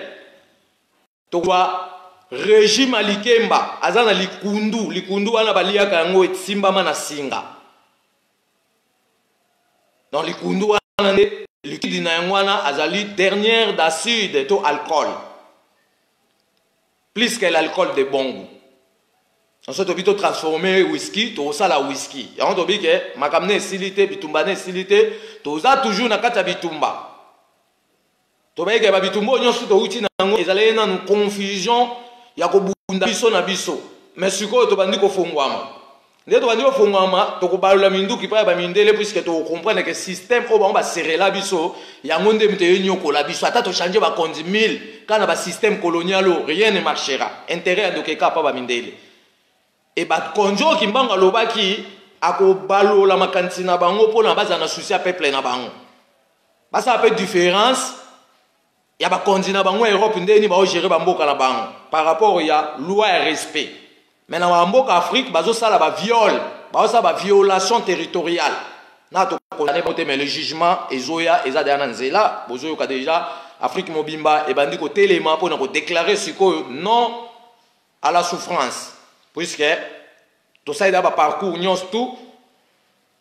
Tokwa régime ya likemba aza na likundu, likundu wana baliaka yango esimbama na singa. Donc likundu wana nde liquide na yango wana azali dernière d'acide to alcool. Plus que l'alcool de bon goût. Ensuite tobi to transformer whisky, tokosala whisky. Yango tobi ke makambo na esili te, bitumba na esili te, toza toujours na kati ya bitumba. Tobayeke ba bitumba oyo nyonso towuti na yango ezalaki nanu confusion ya kobunda biso na biso. Mais sikoyo tobandi kofongwama. Nde tobandi kofongwama, tokobalola minduki epai ya bamindele, puisque tokocomprendre que système oyo bango baserela biso, yango nde moto enyokola biso. Ata tochange bakonzi 1000, kaka na basystème colonial oyo, rien ne marchera. Intérêt ya ndoki eka pa bamindele. E bakonzi oyo Kimbangu alobaki akobalola makanisi na bango mpona bazala na souci ya peuple na bango. Basala mpe différence ya bakonzi na bango ya Europe ndenge nini baogere bamboka na bango par rapport ya loi ya respect. Mais na bamboka Afrique bazosala ba viol, bazosala ba violation territoriale. Na tokondane bango te, mais le jugement ezoya, eza deja na nzela. Bozoyoka deja Afrique mobimba ebandi kotelema mpona kodeklare sikoyo non à la souffrance, puisque tosali da ba parcours nyonso tout.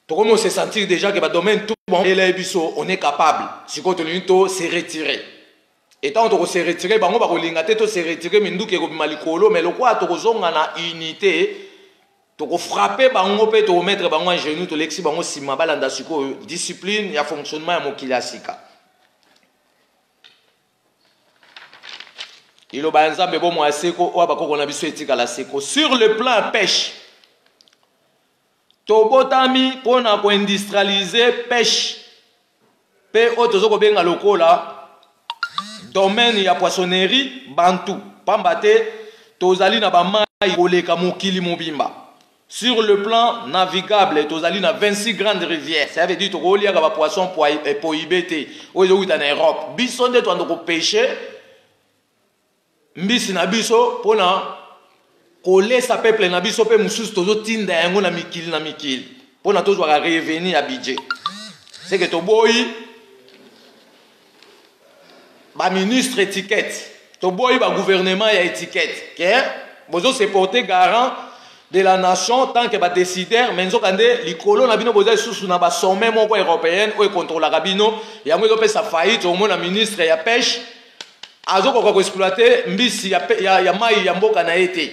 Tokomi se sentir déjà que ba domaine tout bon ele biso on est capable. Sikoyo tolingi to se retirer. Et tant toko se retirer bango bakolinga te to se retirer, minduki ekobima likolo, mais lokola tokozonga na unité, toko frapper bango pe toko mettre bango en genoux, tolekisi bango nsima balanda sikoyo discipline ya fonctionnement ya mokili ya sika. Liloba ya Nzambe bomoi ya seko oyo bakoko na biso etikala seko. Sur le plan pêche, tobotami mpona koindustrialize pêche mpe oyo tozo kobenga lokola domaine ya poissonnerie bantu, pamba te tozali na bamai koleka mokili mobimba. Sur le plan navigable, tozali na 26 grandes rivières. Ça veut dire tokoliaka ba poisson prohibé te oyo ezowuta na Europe. Biso nde toando kopêche mbisi na biso mpona kolesa peuple na biso, mpe mosusu tozotinda yango na mikili na mikili mpona tozwaka revenu ya budget. C'est que toboyi ba ministre étiquette, toboyi ba gouvernement ya étiquette ke bozo se porter garant de la nation tant que ba décideur, mais nzoka nde likolo na bino boza lisusu na ba sommet moko européenne oyo ekontrolaka bino, yango ezopesa faillite. Omona ministre ya pêche azokoka koexploite mbisi ya mai ya mboka na ye te,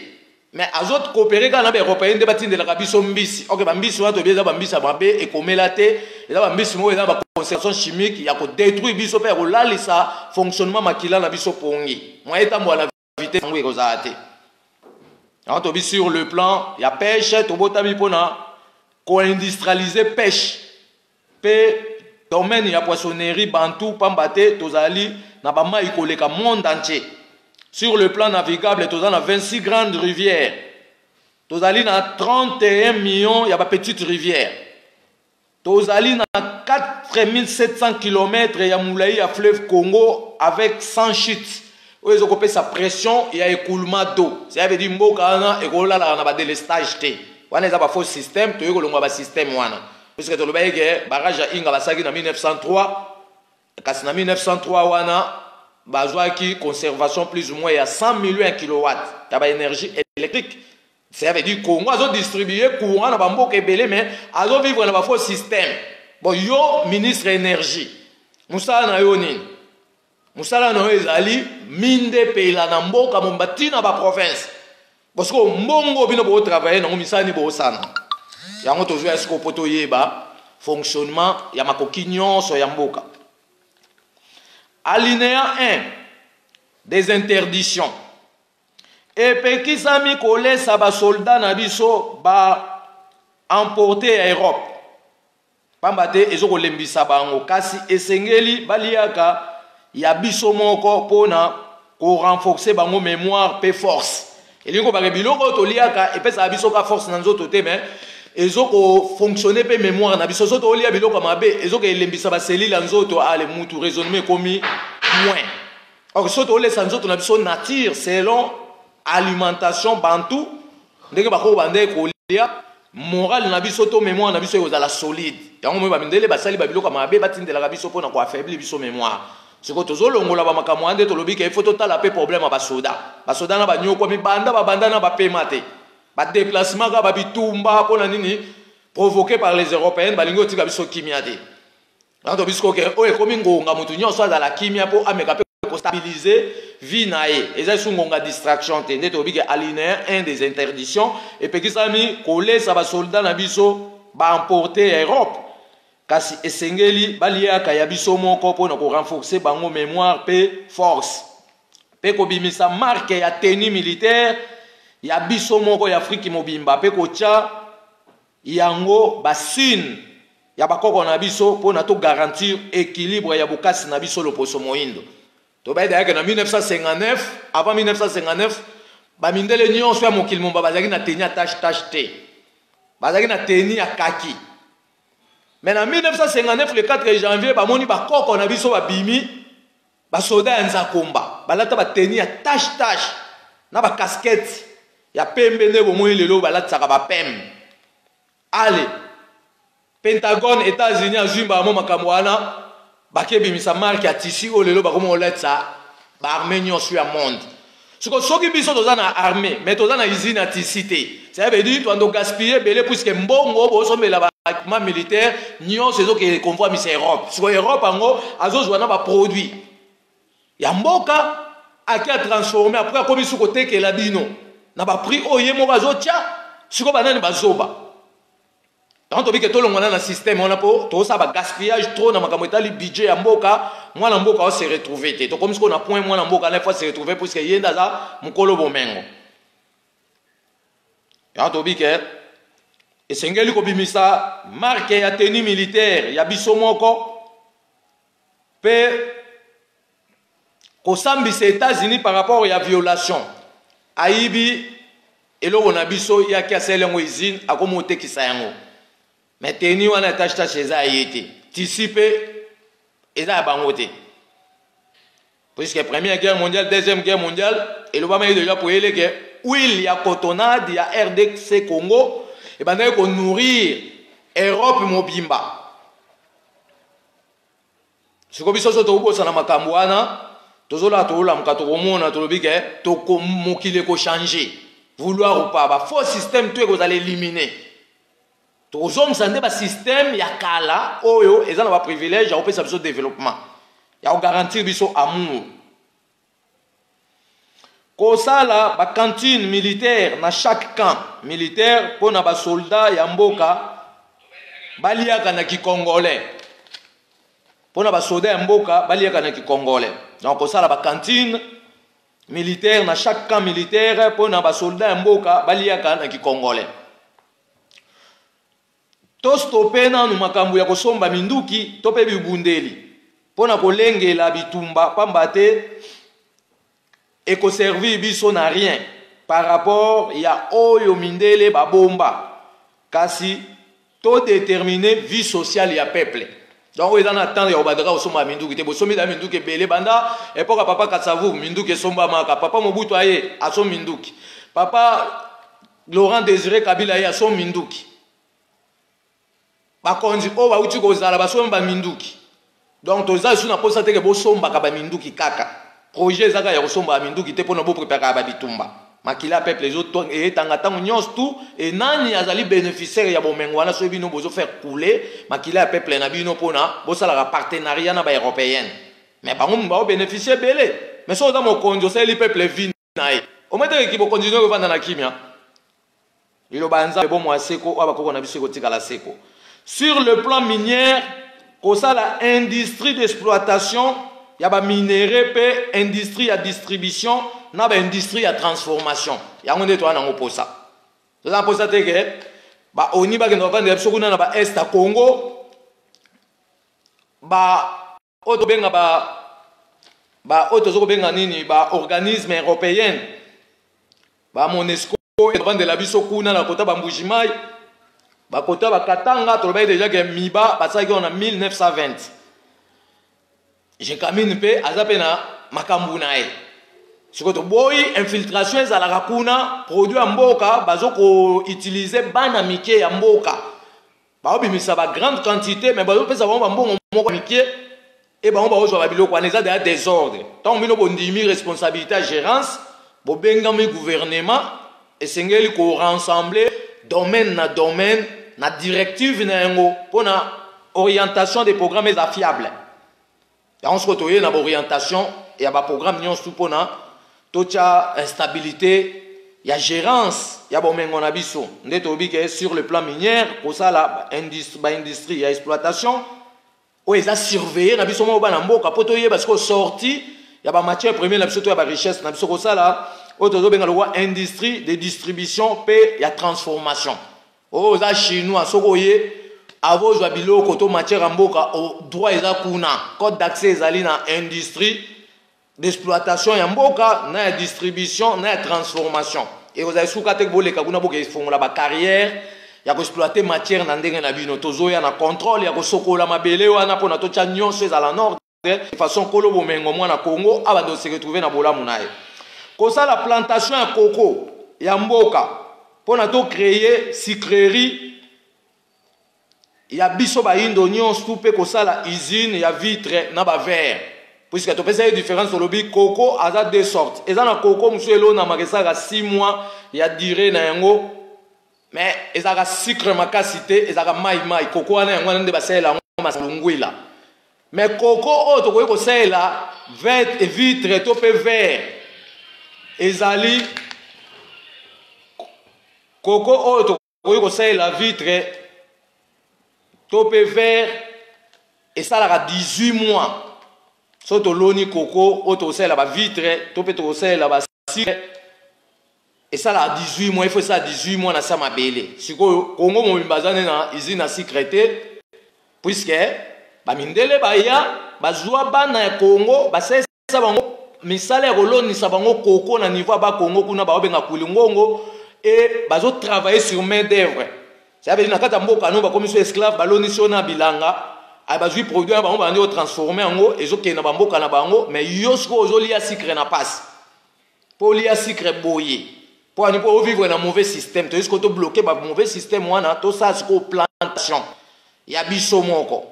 mais azokoopere kaka na baeuropéen nde batindelaka biso mbisi. Ok, bambisi wana toyebi eza bambisi ya mabe, ekomela te, eza bambisi moko eza na baconservation chimique ya kodétruire biso mpe ya kolalisa fonctionnement makila na biso pongi moye etambola na vitesse yango ekozala te. Yango tobi sur le plan ya pêche, tobotami mpona koindustrialiser pêche mpe domaine ya poissonnerie bantu, pamba te tozali na bamai koleka monde entier. Sur le plan navigable, toza na 26 grandes rivières, tozali na 31 millions ya ba petites rivières, tozali na 4700 kilomètres ya molai ya fleuve Congo avec 100 chutes oyo ezokopesa pression ya écoulement d'eau. Ça veut dire mboka wana ekolalaka na ba délestage te, wana eza ba faux système, toyei kolongwa ba système wana, puisque tolobaki ke barrage ya Inga basalaki na 1903, kasi na 1903 wana bazwaki conservation plus ou moins ya 100 millions ya kilowatt ya ba énergie électrique. Ça veut dire Congo azodistribue courant na bamboka ebele, mais azovivre na ba faux système. Bon, yo ministre énergie, mosala na yo nini? Mosala na yo ezali minde epela na mboka momba ntina ba province, parce que mbongo bino botravaille nango, misala nini bosala yango? Tozwa sikoyo mpo toyeba fonctionnement ya makoki nyonso ya mboka. Alinéa 1 des interdictions. Epekisami kolesa ba soldats na biso ba emporter ya Europe, pamba te ezo kolembisa bango, kasi esengeli baliaka ya biso moko pona ko renforcer bango memoire pe force. Elingi kobaka biloko oyo toliaka epesaka biso ka force na nzoto te, mais ezo ko fonctionner pe memoire na biso. Soki tolia biloko ya mabe, ezo kelembisa ba cellules ya nzoto, ale mutu raisonnement ekomi moins. Or soki tolesa nzoto na biso nature selon alimentation bantu ndenge bakoki bande kolia, morale na biso to mémoire na biso ekozala solide. Yango moi bamindele basali babiloko ya mabe batindelaka biso mpona koaffaiblir biso mémoire. Sikoyo tozolongola bamakambo wana nde tolobi ke ifo totala mpe problème ya basoda. Basoda na banyokwami banda babanda na bapema te, badeplacement kaka babitumba mpona nini provoqué par les européennes, balingi otika biso kimia te. Yango tobi sikoyo ke oyo ekomi ngonga moto nyonso azala kimia mpo ameka mpe kostabilize vie na ye. Eza lisusu ngonga distraction te. Nde tolobi ke alinéa 1 des interdictions epekisami kolesa basoldat na biso baemporte ya Europe, kasi esengeli baliaka ya biso moko mpo na korenforcer bango mémoire mpe force, mpe kobimisa marque ya tenue militaire ya biso moko ya Afriki mobimba, mpe kotya yango basigne ya bakoko na biso mpo na to garantir équilibre ya bokasi na biso loposo moindo. Tobaye dayake na 1959, avant 1959 bamindele nyonso ya mokili momba bazalaki na tenue ya tache tache te, bazalaki na tenue ya kaki. Mais na 1959 le 4 janvier bamoni bakoko na biso babimi basoda ya Nzakomba balata bateni ya tache tache na bakaskete ya pembe nde bomoni lelo balatisaka bapembe. Ale Pentagone États-Unis azwi mbala makambo wana, bakebimisa marque ya tissu oyo lelo bakomi kolatisa baarmée nyonso ya monde. Siko soki biso toza na armée mais toza na usine ya tissu te, ça veut dire toando gaspiller ebele, puisque mbongo bosombela ba équipement militaire nyonso ezokende convoi misa Europe. Siko Europe yango azozwa na baproduit ya mboka aki atransforme, après akomi su kotekela bino na baprix oyo ye moko azotya. Siko banani bazoba? Tango tobike tolongwana na système wana mpo tozosala ba gaspillage trop na makambo etali budget ya mboka. Mwana mboka o se retrouver te. Tokomi sikoyo na point mwana mboka na fois se retrouver, puisque ye nde aza mokolo bomengo. Yango tobike esengeli kobimisa marque ya tenue militaire ya biso moko mpe kosambisa États-Unis par rapport ya violation. Ayibi eloko na biso, yaki asali yango usine, akomi otekisa yango. Mais tenue wana ya tache tache eza ya ye te, tissu mpe eza ya bango te, puisque première guerre mondiale, deuxième guerre mondiale elobamaki déjà poyele ke huile ya cotonnade ya RDC Congo ebandaki konourrir Europe mobimba. Sikoyo biso so tokobosana makambo wana, tozolala tokolamuka tokomona tolobi ke mokili ekochange, vouloir ou pas, bafaux système to ekozala élimine. Tokozongisa nde basystème ya kala oyo eza na baprivilège ya kopesa biso développement, ya kogarantir biso amour. Kosala bacantine militaire na chaque camp militaire mpo na basoldat ya mboka baliaka na kikongolais, mpo na basoda ya mboka baliaka na kikongolais. Donc kosala bacantine militaire na chaque camp militaire mpo na basoldat ya mboka baliaka na kikongolais. Tostope nanu makambo ya kosomba minduki to mpe bibundeli mpo na kolengela bitumba, pamba te ekoservir biso na rien par rapport ya oyo mindele babomba, kasi todetermine vie sociale ya peuple. Donc oyo eza na temps ya kobandaka kosomba minduki te. Bosombi na minduki ebele banda epoka papa Kasavu, minduki esombamaka. Papa Mobutu aye asombi minduki, papa Laurent Désiré Kabila ye asombi minduki, bakonzi oyo bauti kozala basombi baminduki. Donc toza lisusu na mposa teke bosombaka baminduki kaka. Projet eza kaka ya kosomba baminduki te mpona bopreparaka babitumba. Makila ya peuple etanga ntango nyonso tu, e nani azali bénéficiaire ya bomengo wana soki bino bozofaire couler makila ya peuple na bino mpona bosalaka partenariat na baeuropéenne? Mais bango baobénéficie ebele. Mais soki oza mokonzi, osaleli peuple vie na ye, omoi teke bokonzi nyonso evanda na kimia. Liloba ya Nzambe bomoi ya seko oyo bakoko na biso ekotikala seko. Sur le plan minière, kosala industrie d'exploitation ya baminerai mpe industrie ya distribution na baindustrie ya transformation. Yango nde toza nango mposa. Toza na mposa te ke baoni bakende bavandela biso kuna na baest ya Congo, ba oyo tobenga ba ba oyo tozo kobenga nini, ba organisme européenne, ba Monesco, bavandela biso kuna na kota bambuji-mai, bakota bakatanga. Tolobaki déjà ke miba basalaki wana na 1920. Gécamines mpe aza mpe na makambo na ye. Sikoyo toboyi infiltration ezalaka kuna. Produit ya mboka bazo koutiliser bana mike ya mboka, baobimisa bagrande quantité, mais bazopesa bango bambongo moko mike e bango baozwa babiloko wana. Eza deya désordre. Ntango bino bondimi responsabilité ya gérance, bobengami gouvernement, esengeli korassembler domaine na domaine na directive na yango mpona orientation des programmes eza fiable. Yango sikoyo toye na baorientation ya baprogramme nyonso mpona totya instabilité ya gérance ya bomengo na biso. Nde toyebi ke sur le plan minière, kosala baindustrie ya exploitation oyo eza surveillé na biso moko bana mboka, mpo toyeba sikoyo sortie ya bamatière première na biso to ya barichesse na biso. Kosala oyo tozobenga lokwa industrie de distribution mpe ya transformation. Oyo oza Chinois, soki oye avozwa biloko to matière ya mboka, droit eza kuna, code d'accès ezali na industrie d'exploitation ya mboka, na ya distribution, na ya transformation. Ekozala suka te boleka kuna, boke efongola bacarrière ya koexploiter matière na ndenge na bino. Tozoya na contrôle ya kosokola mabele wana mpona totya nyonso ezala en ordre, de façon kolo bomengo mwana Congo abanda ose retrouver na bolamu na ye. Kosala plantation ya koko ya mboka mpona tocréer sucrerie ya biso bayindo nyonso, mpe kosala usine ya vitre na baverre, puisque topesa ye différence. Olobi koko aza deux sortes. Eza na koko mosusu elonamaka, esalaka 6 mois ya durée na yango, mais ezalaka sucre makasi te, ezalaka mai mai. Koko wana, yango wana nde basalela yango masalungwila. Mais koko oyo tokoki kosalela vitre to mpe verre, ezali koko oyo tokoki kosalela vitre to mpe verre, esalaka 18 mois. So toloni koko oyo tokosalela bavitre to mpe tokosalela basucre, esalaka 18 mois. Il faut esala 18 mois na sa mabele. Sikoyo Kongo mobimba aza nde na usine ya sucre te, puisque bamindele baya bazwa bana ya Kongo, basalisa bango misala ya kolonisa bango koko na niveau ya Bakongo kuna, baobenga Kulingongo, e bazotravailler sur main d'œuvre. Ça veut dire na kati ya mboka no bakomi so esclave, balonisi yo na bilanga, bazwi produit na bango, bandi kotransformer yango, ezokende na bamboka na bango. Mais yo sikoyo ozolia sucre na pasi, mpo olia sucre boye mpo ani? Mpo ovivre na mauvais système. Toyei sikoyo tobloquer ba mauvais système wana, tosala sikoyo plantation ya biso moko.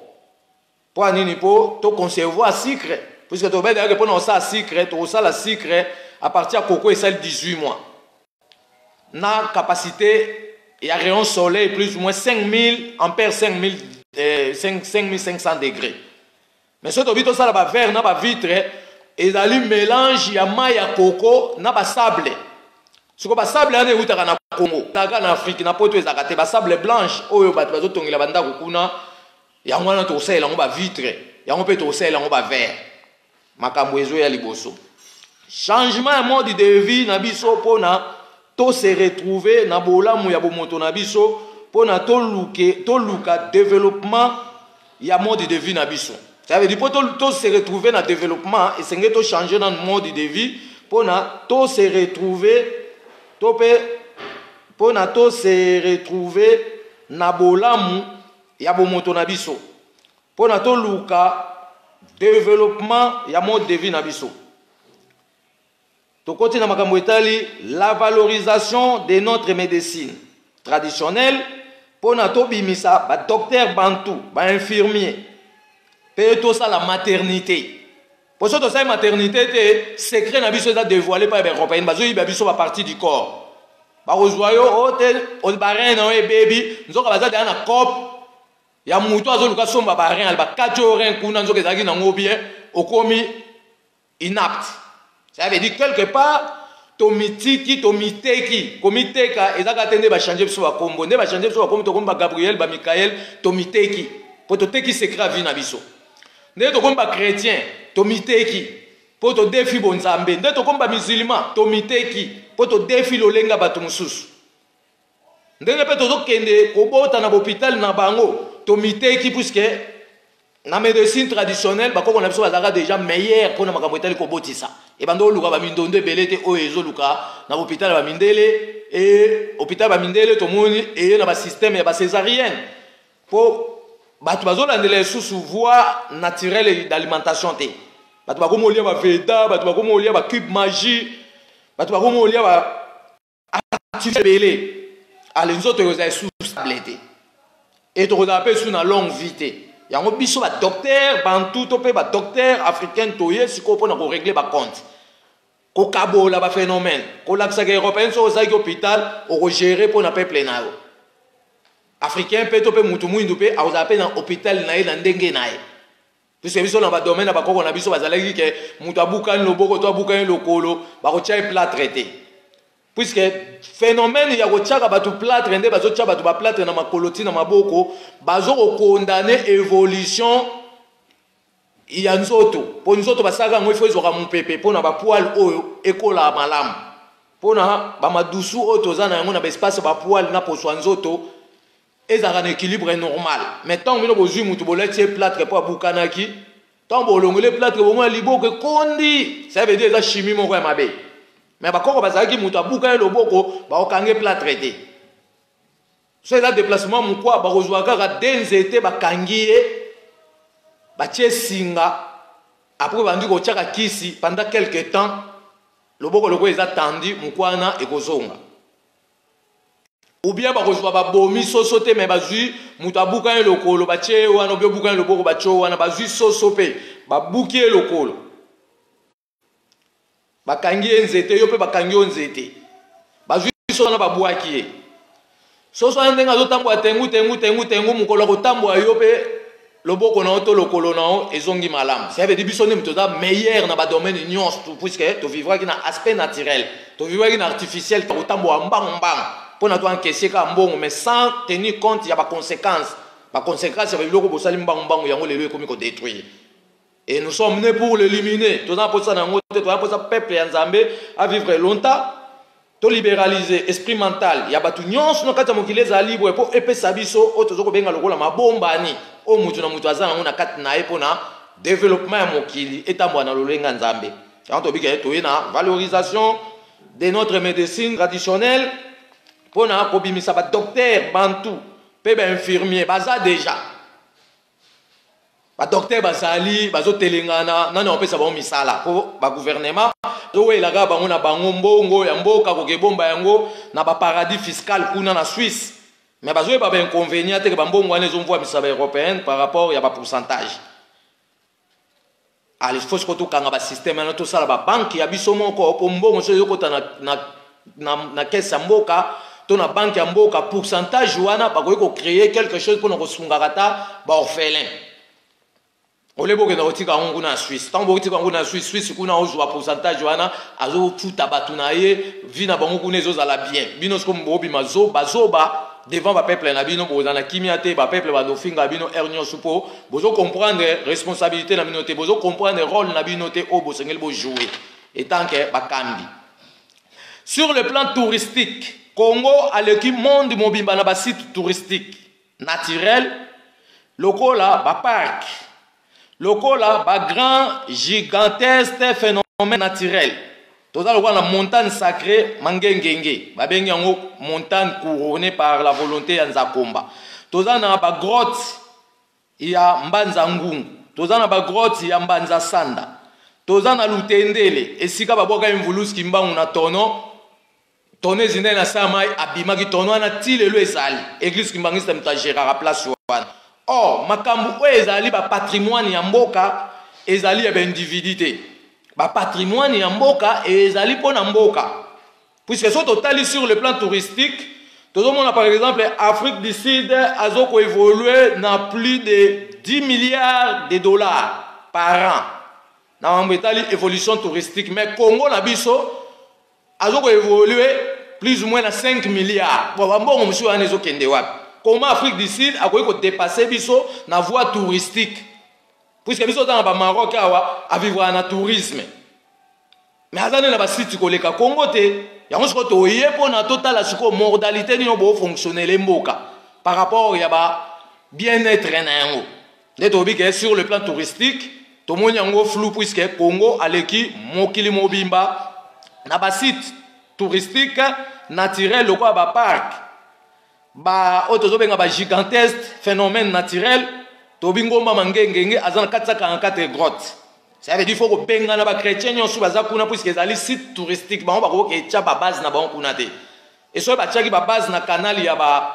Mpo ya nini? Mpo toconcevoir sucre, puisque tobedaka mpona kosala sucre, tokosala sucre à partir ya koko esali 18 mois na capacité ya rayon soleil plus ou moins 5000 ampères, 5000, 5500 degrés. Mais soki tobi tosala baverre na bavitre, ezali mélange ya mai ya koko na basable. Siko basable wana eutaka na Congo, ezalaka na Afrique, na Poto ezalaka te. Basable blanche oyo bato bazotongela bandako kuna, yango wana tokosalela yango bavitre, yango mpe tokosalela yango baverre. Makambo ezoya liboso, changement ya mode de vie na biso mpona tose retrouver na bolamu ya bomoto na biso, mpona toluka développement ya mode de vie na biso. Ça veut dire mpo tose retrouver na développement, esengeli tochanger nanu mode de vie mpona tose retrouver, to mpe mpona tose retrouver na bolamu ya bomoto na biso, mpona toluka développement ya mode de vie na biso. Tokoti na makambo etali la valorisation de notre médecine traditionnelle, mpona tobimisa badocteur bantu, bainfirmier, mpe tosala maternité. Po so tosali maternité te, secret na biso eza dévoilé pa ya baeuropéenne, bazoyiba biso bapartie du corps. Bakozwa yo o te, barein na yo ebebi, nzoka baza deya na cope ya moto azoluka somba barein, bakati oyo rein kuna, nzoka ezalaki nango bien, okomi inapte. Ça veut dire quelque part tomitiki, tomiteki. Komiteka ezaka te nde bachange biso bakombo, nde bachange biso bakombo, tokomi bagabriel, bamikael. Tomiteki mpo toteki secret ya vie na biso. Ndenge tokomi bachrétien, tomiteki. Mpo todefi bonzambe. Nde tokomi bamizilima, tomiteki mpo todefi lolenge ya bato mosusu. Ndenge mpe tozokende kobota na bopital na bango, tomiteki, puisque na médecine traditionnelle bakoko na biso bazalaka déjà meilleur mpona makambo etali kobotisa. Ebanda oluka bamindondo ebele te oyo ezoluka na bopital ya bamindele. E hôpital ya bamindele tomoni eye na basystème ya bacésarienne, mpo bato bazolandela lisusu voie naturelle d'alimentation te. Bato bakomi olia baveda, bato bakomi olia bacube Maggi, bato bakomi olia ba ebele. Ale nzoto ekozala esu stable te, e tokozala mpe esu na longue vie te. Yango biso badocteur bantu to mpe badocteur africain toye sikoyo mpona korégler bacompte, kokabola baphénomène, kolakisaka européen soki ozalaki hôpital okogérer mpona peuple na yo. Africain mpe to mpe mutu mwindu mpe akozala mpe na hôpital na ye na ndenge na ye, puisque biso na badomaine na bakoko na biso bazalaki ke moto abukani loboko to abukani lokolo, bakotia ye plâtre te, puisque phénomène ya kotiaka bato plâtre, nde bazotia bato baplâtre na makolo ti na maboko, bazokokondane évolution ya nzoto. Mpo nzoto basalaka yango, ifo ezwaka mopepe mpona bapoils oyo ekola malamu, mpona bamadusu oyo toza na yango na baespace bapoils na poso ya nzoto ezalaka na équilibre normal. Mais ntango bino bozwi mutu, bolati ye plâtre mpo abukanaki, ntango bolongoli plâtre, bomona liboko ekondi. Ça veut dire eza chimie moko ya mabe. Mais bakoko bazalaki, moto abuka ye loboko, bakokange plâtre te. So eza déplacement mokwa, bakozwa kaka de nzete, bakangi ye, batie singa, après bandi kotiaka kisi pendant quelque temps. Loboko lokola eza tendu, mokwa wana ekozonga. Ou bien bakozwa, babomi soso te, me bazwi moto abuka ye lokolo, batie ye wana, obi obuka ye loboko, batie ye wana, bazwi soso mpe babuki ye lokolo, bakangi ye nzete, yo mpe bakangi yo nzete, bazwi soso wana, babwaki ye. Soso wana ndenge azotambola tengu tengu tengu tengu, mokolo ya kotambola, yo mpe loboko na yo to lokolo na yo ezongi malamu. Ça veut dire biso nde moto toza meilleur na badomaine nyonso, puisque tovivraki na aspect naturel, tovivraki na artificiel, kotambola mbangu mbangu mpona to encaisser kaka mbongo, mais sans tenir compte ya baconséquence. Baconséquence ya babiloko bosali mbangu mbangu, yango lelo ekomi kodétruire, et nous sommes nés pour l'éliminer. Toza mposa na yango te. Toza mposa peuple ya Nzambe à vivre longtemps. Tolibéraliser esprit mental ya bato nyonso na kati ya mokili, ezala libre, mpo epesa biso oyo toza kobenga lokola mabombani oyo motu na moto aza nango na kati na ye, mpona développement ya mokili etambola na lolenga Nzambe. Yango tobika toye na valorisation de notre médecine traditionnelle mpona kobimisa badocteur bantu mpe bainfirmier. Baza déjà badocteur, bazali bazotelengana. Nani bapesa bango misala? Mpo bagouvernement bazowelaka bango na bango mbongo ya mboka, kokebomba yango na baparadis fiscal kuna na Suisse, mais bazoyeba bainconvénient te ke bambongo wana ezomvwamisa baeuropéenne par rapport ya bapourcentage. Ale faut sikoyo tokanga basystème wana, tosala babanke ya biso moko, mpo mbongo so ezokota na caisse ya mboka to na banke ya mboka, pourcentage wana bakoki kocréer quelque chose mpona kosungaka ta baorphelin. Ole bokenda kotika yango kuna na Suisse, ntango bokotika yango na Suisse, Suisse kuna ozwa pourcentage wana, azofuta bato na ye, vie na bango kuna ezozala bien. Bino siko bobima bazoba devant bapeuple na bino, bozala na kimia te, bapeuple bazofinga bino heure nyonso, mpo bozocomprendre responsabilité na bino te, bozocomprendre rôle na bino te oyo bosengeli bojouer etant que bakambi. Sur le plan touristique, Congo aleki monde mobimba na basite touristique naturel, lokola baparc, lokola bagrand gigantesque phénomène naturel. Toza lokola na montagne sacrée Mangengenge, babengi yango montagne couronnée par la volonté ya Nzakomba. Toza na bagrotte ya Mbanza Ngungu, toza na bagrotte ya Mbanza Sanda, toza na Lutendele, esika babwaka Mvuluzi Kimbangu na tono tono ezindai na sa mai, abimaki tono wana ti lelo ezali. Église kimbangiste moto agéraka place wana. Or makambo oyo ezali bapatrimoine ya mboka, ezali ya baindividu te. Bapatrimoine ya mboka ezali mpo na mboka, puisque so totali sur le plan touristique, tozomona par exemple Afrique du Sud azokoévolue na plus de 10 milliards de dollars par an na mambo etali évolution touristique, mais Congo na biso azokoévolue plus ou moins na 5 milliards. Bon, bambongo mosusu wana ezokende wapi? Comment Afrique du Sud akoki kodépasser biso na voie touristique, puisque biso oza na bamaroc awa avivre na tourisme? Mais aza nde na basite koleka Congo te. Yango sikoyo toye mpona totala sikoyo modalité nini bofonctionnele mboka par rapport ya ba bien-être na yango. Nde tolobi ke sur le plan touristique tomoni yango flou, puisque Congo aleki mokili mobimba na basite touristique naturel lokola bapark, ba oyo tozobenga ba gigantesque phénomène naturel. Tobi Ngomba Mangengenge aza na 444 grotte. Ça veut dire faut kobengana bachrétien nyonso baza kuna, puisque ezali site touristique. Bango bakoki etya babase na bango kuna te. E soki batiaki babase na canal ya ba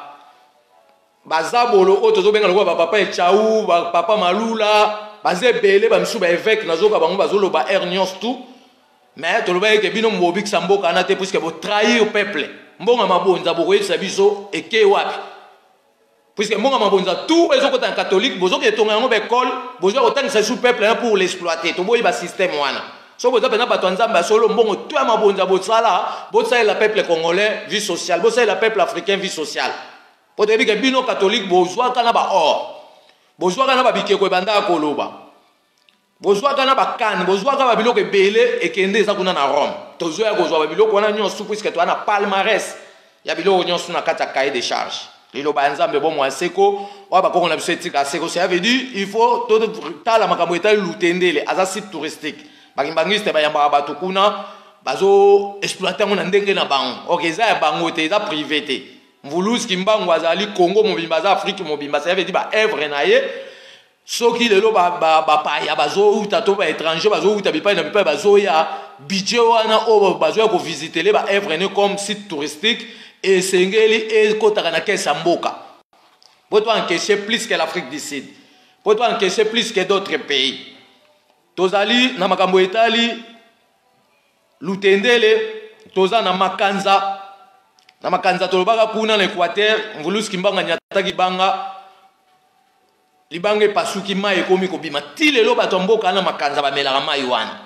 bazabolo oyo tozobenga lokola bapapa Echau, bapapa Malula, baza ebele, bamisusu baévêque, nazoka bango bazoloba aire nyonso tout. Mais tolobaki ke bino bobikisa mboka wana te, puisque botrahir peuple. Mbongo mabonza, bokoyebisa biso eke wapi? Puisque mbongo mabonza tout ezokota na catholique, bozoki etonga yango baekole, bozwa kotangisa lisu peuple wana pour l'exploiter. Toboyi basystème wana. So boza mpenza bato ya Nzambe ya solo, mbongo to ya mabonza bosala, bosalela peuple congolais vie sociale, bosalela peuple africain vie sociale. Po toyebi ke bino catholique bozwaka na baor, bozwaka na babikeko ebandaka koloba, bozwaka na bakane, bozwaka babiloko ebele ekende eza kuna na Rome. Tozoya kozwa babiloko wana nyonso, puisque toza na palmarès ya biloko nyonso na kati ya cahier de charge, liloba ya Nzambe, bomoi ya seko oyo bakoko na biso etika seko. Ça veut dire il faut totala makambo etali Lutendele. Aza site touristique, bakimbangiste bayambaka bato kuna, bazo exploite yango na ndenge na bango. Ok, eza ya bango te, eza privé te. Mvuluzi Kimbangu azali Congo mobimba, aza Afrique mobimba. Ça veut dire baœuvre na ye, soki lelo bapaya bazouta to baétranger bazouta bipai na bipai bazoya, budget wana oyo bazoya kovisitele baœuvre ne comme site touristique, esengeli ekotaka na caisse ya mboka, po to encaisser plus que l'Afrique du Sud, po to encaisser plus que d'autres pays. Tozali na makambo etali Lutendele, toza na Makanza. Na Makanza, tolobaka kuna na Équateur, Mvuluzi Kimbangu anyataki banga, libanga epasuki, mai ekomi kobima. Ti lelo bato ya mboka na Makanza bamelaka mai wana.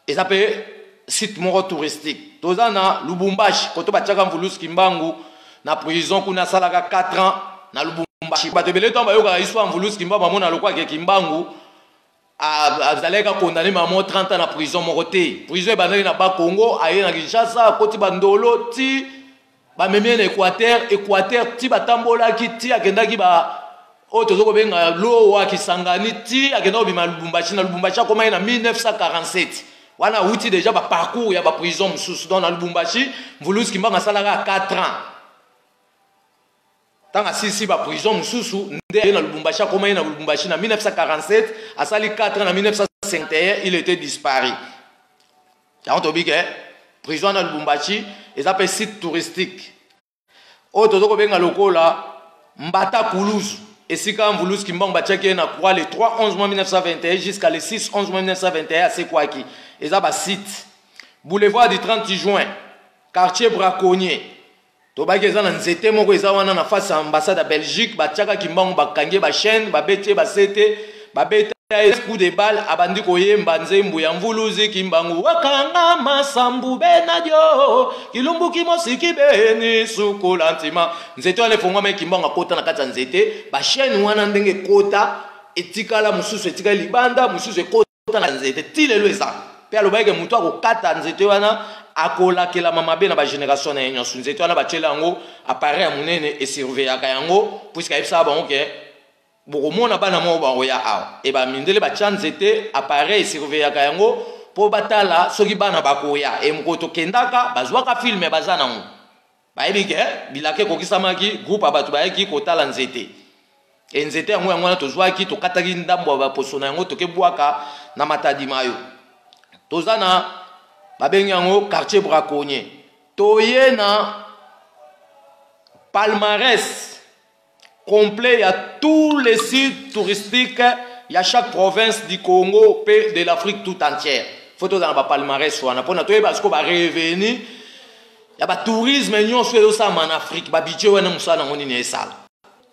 Eza mpe site moko touristique. Toza na Lubumbashi, koto batiaka Mvuluzi Kimbangu na prison. Kuna asalaka 4 ans na Lubumbashi. Bato ebele ntango bayokaka histoire Mvuluzi Kimbangu, bamona lokwake Kimbangu azalaki condamné mamo 30 ans na prison moko te. Prison ebandaki na Bakongo, aye na Kinshasa, akoti bandolo ti bamemi ye na Équateur. Équateur ti batambolaki ti akendaki ba oyo toza kobenga Lowa, Kisangani, ti akenda kobima Lubumbashi. Na Lubumbashi akomaki na 1947. Wana awuti déjà baparcours ya baprison mosusu. Donc na Lubumbashi, Mvuluzi Kimbangu asalaka 4 ans. Ntango asilisi baprison mosusu, nde ye na Lubumbashi. Akoma ye na Lubumbashi na 1947, asali 4 ans. Na 1951 il était disparu. Yango tobi ke prison na Lubumbashi eza mpe site touristique oyo toza kobenga lokola Mbata Kuluzu, esika Mvuluzi Kimbangu batiaki ye na croix le 3 11 mois 1921 jusqu'à le 6 11 mois 1921, asekwaki. Eza basite. Boulevard du 30 juin, quartier Braconnier, tobaki eza na nzete moko eza wana na face ya ambassade ya Belgique. Batiaka Kimbangu, bakangi ye bachaîne, babeti ye basete, babeta ye coup de balle, abandi koyemba nzembo ya Mvuluzi Kimbangu: wakanga masambu benadio kilumbuki mosiki beni sukola ntima. Nzete wana efongwama, Kimbangu akota na kati ya nzete. Bachaîne wana ndenge ekota, etikala mosusu etikali libanda, mosusu ekota na nzete ti lelo eza. Mpe alobaki ke moto akokata nzete wana akolakelama mabe na bagénération na ye nyonso. Nzete wana batiela yango appareil ya monene esurveillaka yango, puisque ayebisaka bango ke bokomona bana moko bakoya awa. E bamindele batya nzete, appareil esurveillaka yango mpo batala soki bana bakoya. E mokolo tokendaka, bazwaka film, baza nango, bayebi ke bilaka ekokisamaki. Groupe ya bato bayaki kotala nzete. E nzete yango, yango wana tozwaki, tokataki ndambo ya baposo na yango, tokebwaka na Matadi Mayo. Toza na babengi yango quartier Braconnier. Toye na palmarès complet ya tous les sites touristiques ya chaque province du Congo mpe de l'Afrique tout entière. Faut tozala na bapalmarès wana mpona toyeba sikoyo barevenu ya batourisme nyonso ezosalama na Afrique, babudget wana, mosala nango nini esala.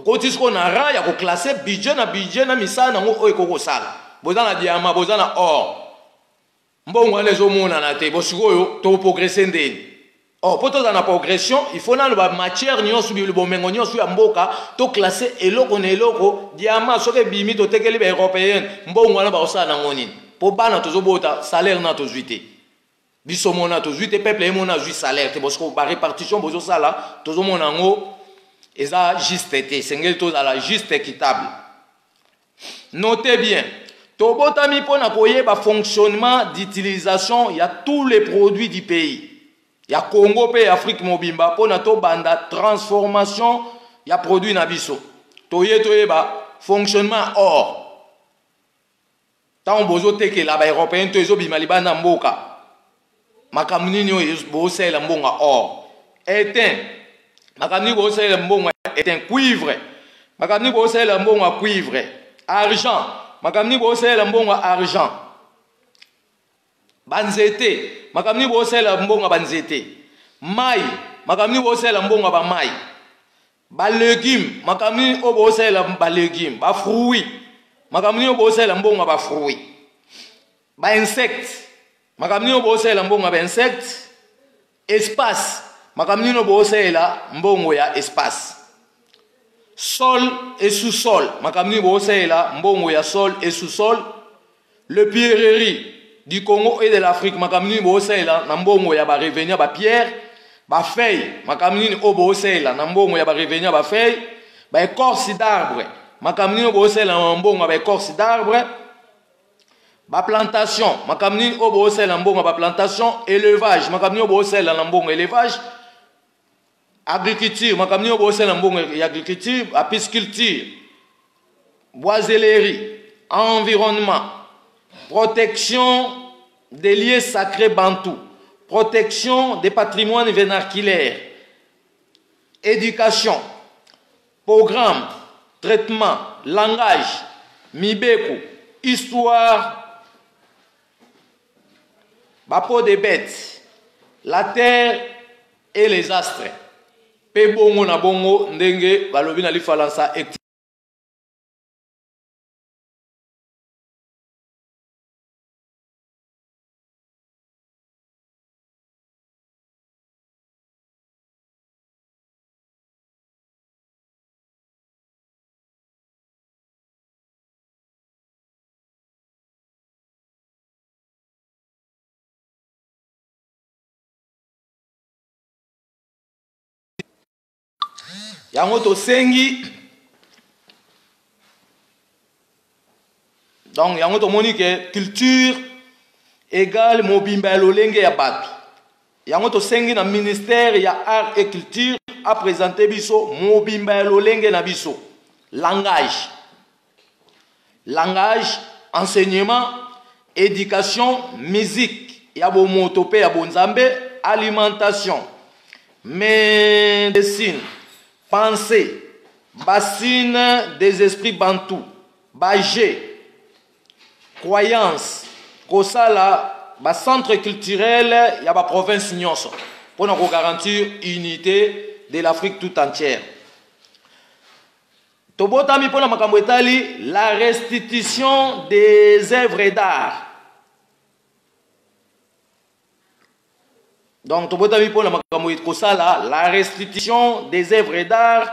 Koti sikoyo na rang ya koclasser budget na budget na misala nango oyo ekoki kosala. Boza na diamant, boza na or, mbongo wana ezomonana te. Bo sikoyo toprogresse ndeni? Or mpo tozala na progression, il faut nano bamatière nyonso, bomengo nyonso ya mboka, toclasser eloko na eloko. Diamant soki ebimi, totekeli baeuropéenne, mbongo wana bakosala nango nini? Mpo bana tozobota, salaire na tozwi te. Biso mona tozwi te, peuple ye mona azwi salaire te, bosiko ba répartition bozosala tozomona yango eza juste te, esengeli tozala juste équitable. Notez bien, tobotami mpo na koyeba fonctionnement d'utilisation ya tous les produits du pays ya Congo mpe ya Afrique mobimba mpo na tobanda transformation ya produit na biso. Toye toyeba fonctionnement or ntango bozotekela ba européen to ezobima libanda mboka, makambo nini oyo bosalela mbongo or etin, makambo nini bosalela mbongo etin, cuivre, makambo nini bosalela mbongo ya cuivre, argent, makambo nini bosalela mbongo ya argent, banzete, makambo nini bosalela mbongo ya banzete, mai, makambo nini bosalela mbongo ya bamai, balegume, makambo nini oyo bosalela balegume, bafruit, makambo nini oyo bosalela mbongo ya bafruit, bainsecte, makambo nini oyo bosalela mbongo ya bainsecte, espace, makambo nini oyo bosalela mbongo ya espace, sol et sous-sol, makambo nini bosalela mbongo ya sol et sous-sol, le pierrerie du Congo et de l'Afrique, makambo nini bosalela na mbongo ya barevenu ya bapierre, bafeuille, makambo nini oyo bosalela na mbongo ya barevenu ya bafeuille, baécorce d'arbre, makambo nini oyo bosalela na mbongo ya baécorce d'arbre, baplantation, makambo nini oyo bosalela na mbongo ya baplantation, élevage, makambo nini oyo bosalela na mbongo élevage, agriculture, makambo nini oyo bosalela na mbongo ya agriculture, apisculture, boisellerie, environnement, protection des lieux sacrés bantous, protection des patrimoines vernaculaires, éducation, programme, traitement, langage, mibeko, histoire, bapeau des bêtes, la terre et les astres. Pe bongo na bongo ndenge balobi na lifalansa. Yango tosengi, donc yango tomoni ke culture égale mobimba ya lolenge ya bato. Yango tosengi na ministère ya art et culture a présenter biso mobimba ya lolenge na biso, langage, langage, enseignement, éducation, musique ya bomoto mpe ya bonzambe, alimentation, médecine, pensée, bassine des esprits bantous, baje, croyance, kosala bacentre culturel ya baprovince nyonso mpona kogarantir unité de l'Afrique tout entière. Tobotami mpona makambo etali la restitution des œuvres d'art. Donc tobotami mpona makambo kosala la restitution des œuvres d'art,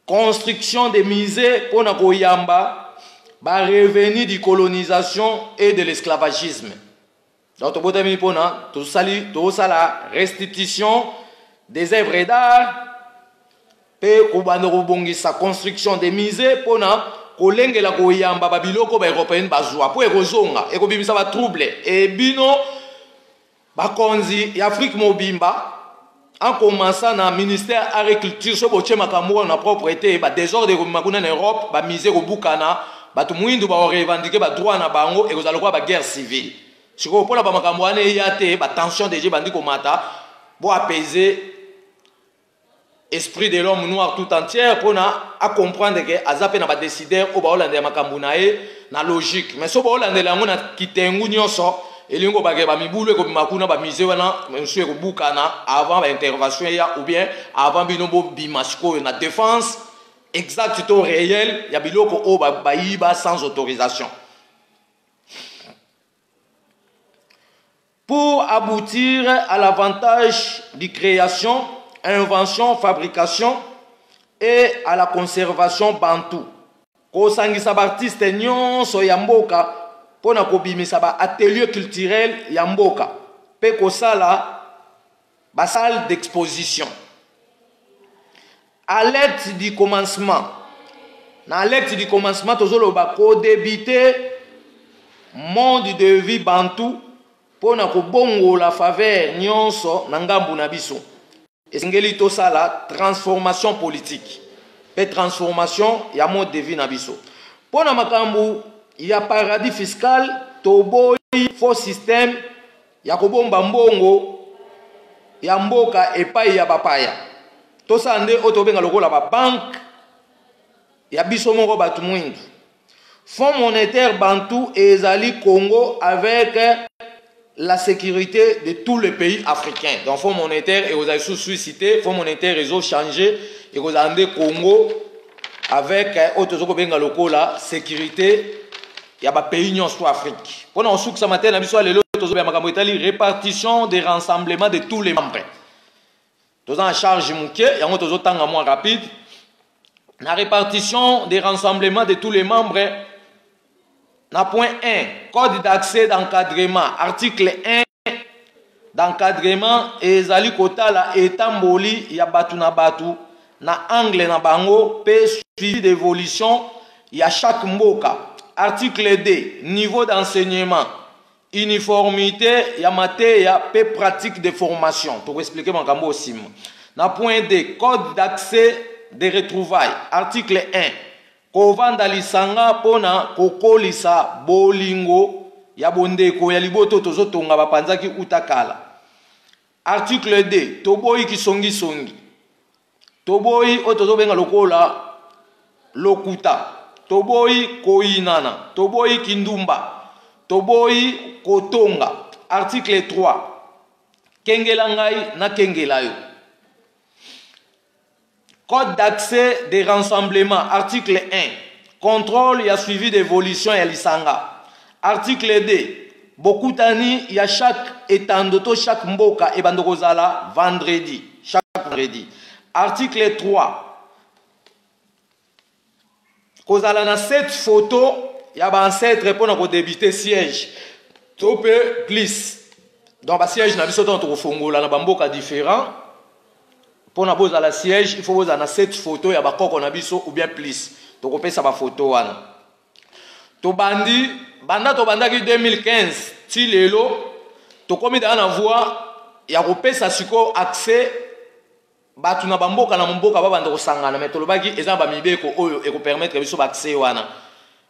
construction des musées mpona koyamba barevenu du colonisation et de l'esclavagisme. Donc tobotami mpona tosali tosala restitution des œuvres d'art mpe kobanda kobongisa construction des musées mpona kolengela koyamba babiloko baeuropéenne bazwa, mpo ekozonga ekobimisa batrouble. Ebino bakonzi ya Afrique mobimba, en commençant na ministère agriculture, so botie makambo wana na propreté, badésordre ekobima kuna na Europe, bamusée ekobukana, bato mwindu baorevendiquer badroit na bango, ekozala lokola baguerre civile. Sikoyo mpona bamakambo wana eya te, batension déjà ebandi komata, bo apaiser esprit de l'homme noir tout entière mpona acomprendre ke aza mpe na badécideur oyo baolandela makambo na ye na logique. Mais so baolandela yango na kitengu nyonso, elingi kobake bamibulu ekobima kuna, bamusée wana mosusu ekobukana avant baintervention eya, ou bien avant bino bobima sikoyo na défense exacte to réel ya biloko oyo bayiba sans autorisation. Pour aboutir à l'avantage de création, invention, fabrication et à la conservation bantou. Kosangisa baartiste nyonso ya mboka. mpo na kobimisa ba atelier culturel ya mboka mpe kosala ba salle d'exposition. Alerte du commencement. Na alerte du commencement tozoloba kodebite monde de vie bantu mpo na kobongola faveur nyonso na ngambu na biso. Esengeli tosala transformation politique mpe transformation ya mode de vie na biso. Mpo na makambo ya paradis fiscal, toboyi faux système ya kobomba mbongo ya mboka epai ya bapaya. Tosala nde oyo tobenga lokola ba banque ya biso moko bato mwindu. Fonds monétaire bantou ezali Congo avec la sécurité de tous les pays africains. Donc fonds monétaire ekozala lisusu cité, fonds monétaire ezo changer, ekozala nde Congo avec oyo tozo kobenga lokola sécurité ya ba pays nyonso Afrique. Pona kosukisa mateya na biso ya lelo, tozobela makambo etali répartition des rassemblements de tous les membres. Toza en charge moke, yango tozotanga mwa rapide. Na répartition des rassemblements de tous les membres, na point 1, code d'accès d'encadrement, article 1 d'encadrement ezali kotala etamboli ya bato na bato na angle na bango pe suivi d'évolution ya chaque mboka. Article 2, niveau d'enseignement, uniformité ya mateya pe pratique de formation. Toko expliquer makambo oyo nsima. Na point D, code d'accès des retrouvailles, article 1, kovanda lisanga mpona kokolisa bolingo ya bondeko ya libota oyo tozotonga bapanzaki uta kala. Article 2, toboyi kisongisongi, toboyi oyo tozobenga lokola lokuta, toboyi koyinana, toboyi kindumba, toboyi kotonga. Article 3, kengela ngai nakengela yo. Code d'accès des rassemblements, article 1, contrôle ya suivi d'évolution ya lisanga. Article 2, bokutani ya chaque etando to chaque mboka ebando kozala vendredi, chaque vendredi. Article 3, kozala na 7 photos ya ba ancêtres pona ko débuter siège to pe plus. Donc ba siège na biso tango tokofongola na ba mboka différents, pona bozala siège il faut bozala na 7 photos ya ba koko na biso ou bien plus. Tokopesa ba photos wana. Tobandi banda tobandaki 2015 ti lelo tokomi deja na voie ya kopesa sikoyo accès bato na bamboka na mboka babanda kosangana, mais tolobaki eza na bamibeko oyo ekopermettre biso ba accès wana.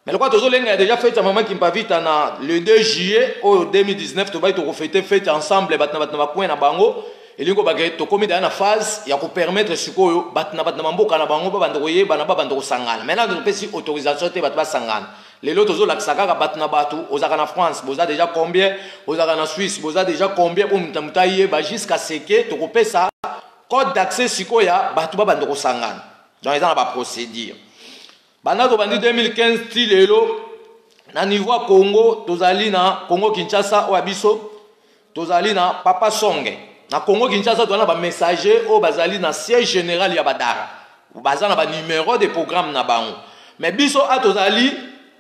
Mais lokola tozolengela déjà fête ya Mama Kimpavita na le 2 juillet oyo 2019, tobaki tokofete fête ensemble bato na bato na bacoin na bango, elingi kobake tokomi deja na phase ya kopermettre sikoyo bato na bato na bamboka na bango babanda koyebana, babanda kosangana. Maintenant topesi autorisation te bato basangana. Lelo tozolakisa kaka bato na bato, ozalaka na France boza déjà combien, ozalaka na Suisse boza déjà combien, po moto na moto ayeba jusqu'à ce que tokopesa code d'accès sikoyo ya bato babanda kosangana. Donc eza na ba procédure. Banda tobandi 2015 ti lelo na niveau ya Congo, tozali na Congo Kinshasa oyo ya biso, tozali na Papa Songe. Na Congo Kinshasa tozali na ba messager oyo bazali na siège général ya Badara, baza na ba numéro de programme na bango. Mais biso a tozali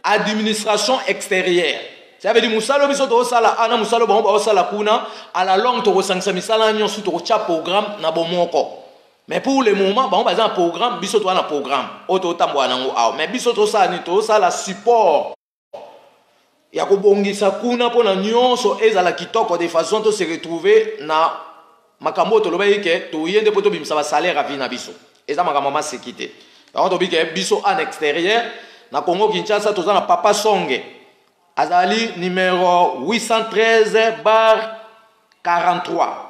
administration extérieure. Ça veut dire musalo biso tozosala ana musalo bango bazosala kuna, à la longue tokosangisa misala nyonso, tokotia programme na bomoko. Mais pour le moment bango baza na programme, biso toza na programme oyo totambola nango awa. Mais biso tosala nini? Tozosala support ya kobongisa kuna mpona nyonso ezala kitoko, de façon to se retrouver na makambo oyo tolobaki ke toye nde mpo tobimisa ba salaire ya vie na biso. Eza makambo ya maseki te. Yango tobi ke biso en extérieur na Congo Kinshasa toza na Papa Songe, azali numéro 813 bar 43.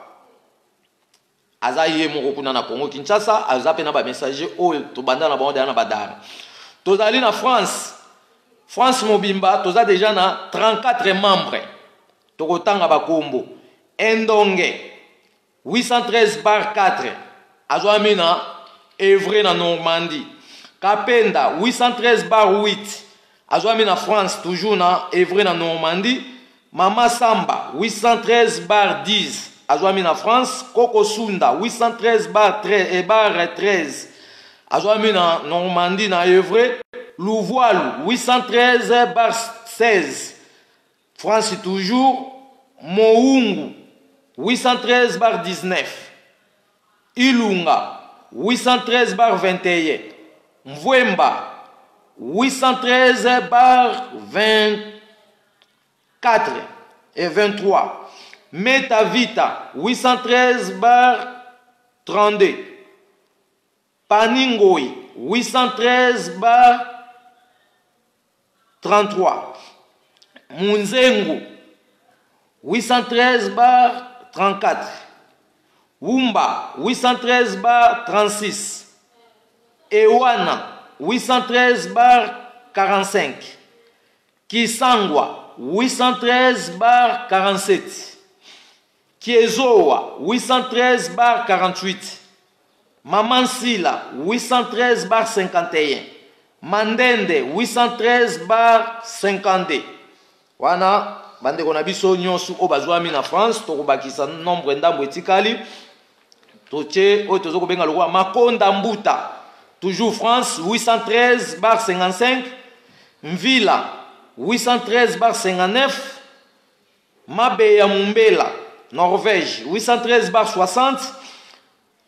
Aza ye moko kuna na Congo Kinshasa, aza pe na ba messager oyo tobanda na bango deja na Badara. Tozali na France, France mobimba toza deja na 34 membres. Tokotanga bakombo. Endonge 813 bar 4 azwami na Evry na Normandie. Kapenda 813 bar 8 azwami na France, toujours na Evry na Normandie. Mama Samba 813 bar 10 azwami na France. Koko Sunda 813 bar bar 13 azwami na Normandie na Evry. Louvoilou 813 bar 16. France toujours, Moungu 813 bar 19, Ilunga 813 bar 21, Mvwemba 813 bar 24 et 23, Metavita 813 bar 32, Paningoi 813 bar 33, Munzengu 813 bar 34, Wumba 813 bar 36, Ewana 813 bar 45, Kisangwa 813 bar 47, Kiezowa 813 bar 48, Maman Sila 813 bar 51, Mandende 813 bar 52. Wana bandeko na biso nyonso oyo bazwami na France, tokobakisa nombre ndambo etikali, totie oyo tozo kobenga lokola Makonda Mbuta, toujours France 813 bar 55, Mvila 813 bar 59, Mabeya Mumbela Norvège 813 bar 60,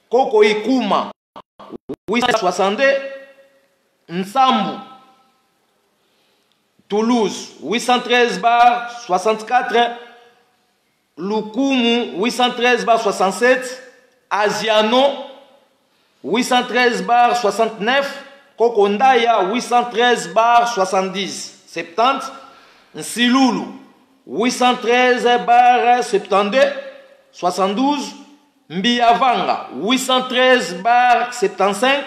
Koko Ikuma 862, Nsambu Toulouse 813 bar 64, Lukumu 813 bar 67, Asiano 813 bar 69, Koko Ndaya 813 bar 70 70, Nsilulu 813 bar 72 72, Mbiyavanga 813 bar 75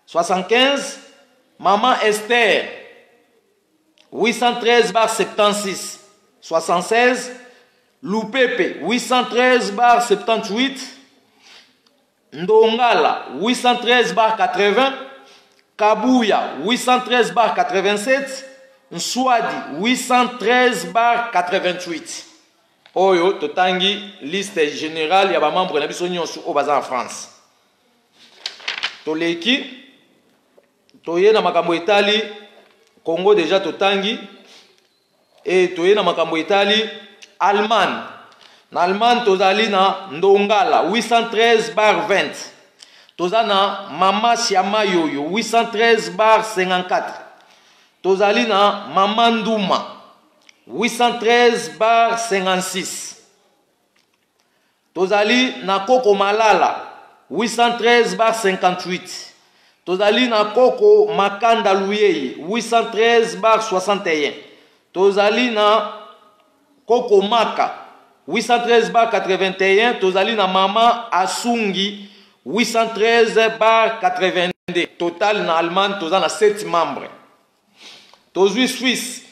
75, Maman Esther 813 bar 76 76, Lupepe 813 bar 78, Ndongala 813 bar 80, Kabuya 813 bar 87, Nswadi 813 bar 88. Oyo totangi liste générale ya ba membre na biso nyonso oyo baza na France. Toleki toye na makambo etali Congo déjà totangi, e toye na makambo etali Allemagne. Na Allemagne tozali na Ndongala 813 bar 20, toza na Mama Siama Yoyo 813 bar 54, tozali na Mama Nduma 813 bar 56, tozali na Koko Malala 813 bar 58, tozali na Koko Makanda Luyeye 813 bar 61, tozali na Koko Maka 813 bar 81, tozali na Mama Asungi 813 bar 82. Total na Allemagne toza na 7 membres. Tozwi Suisse,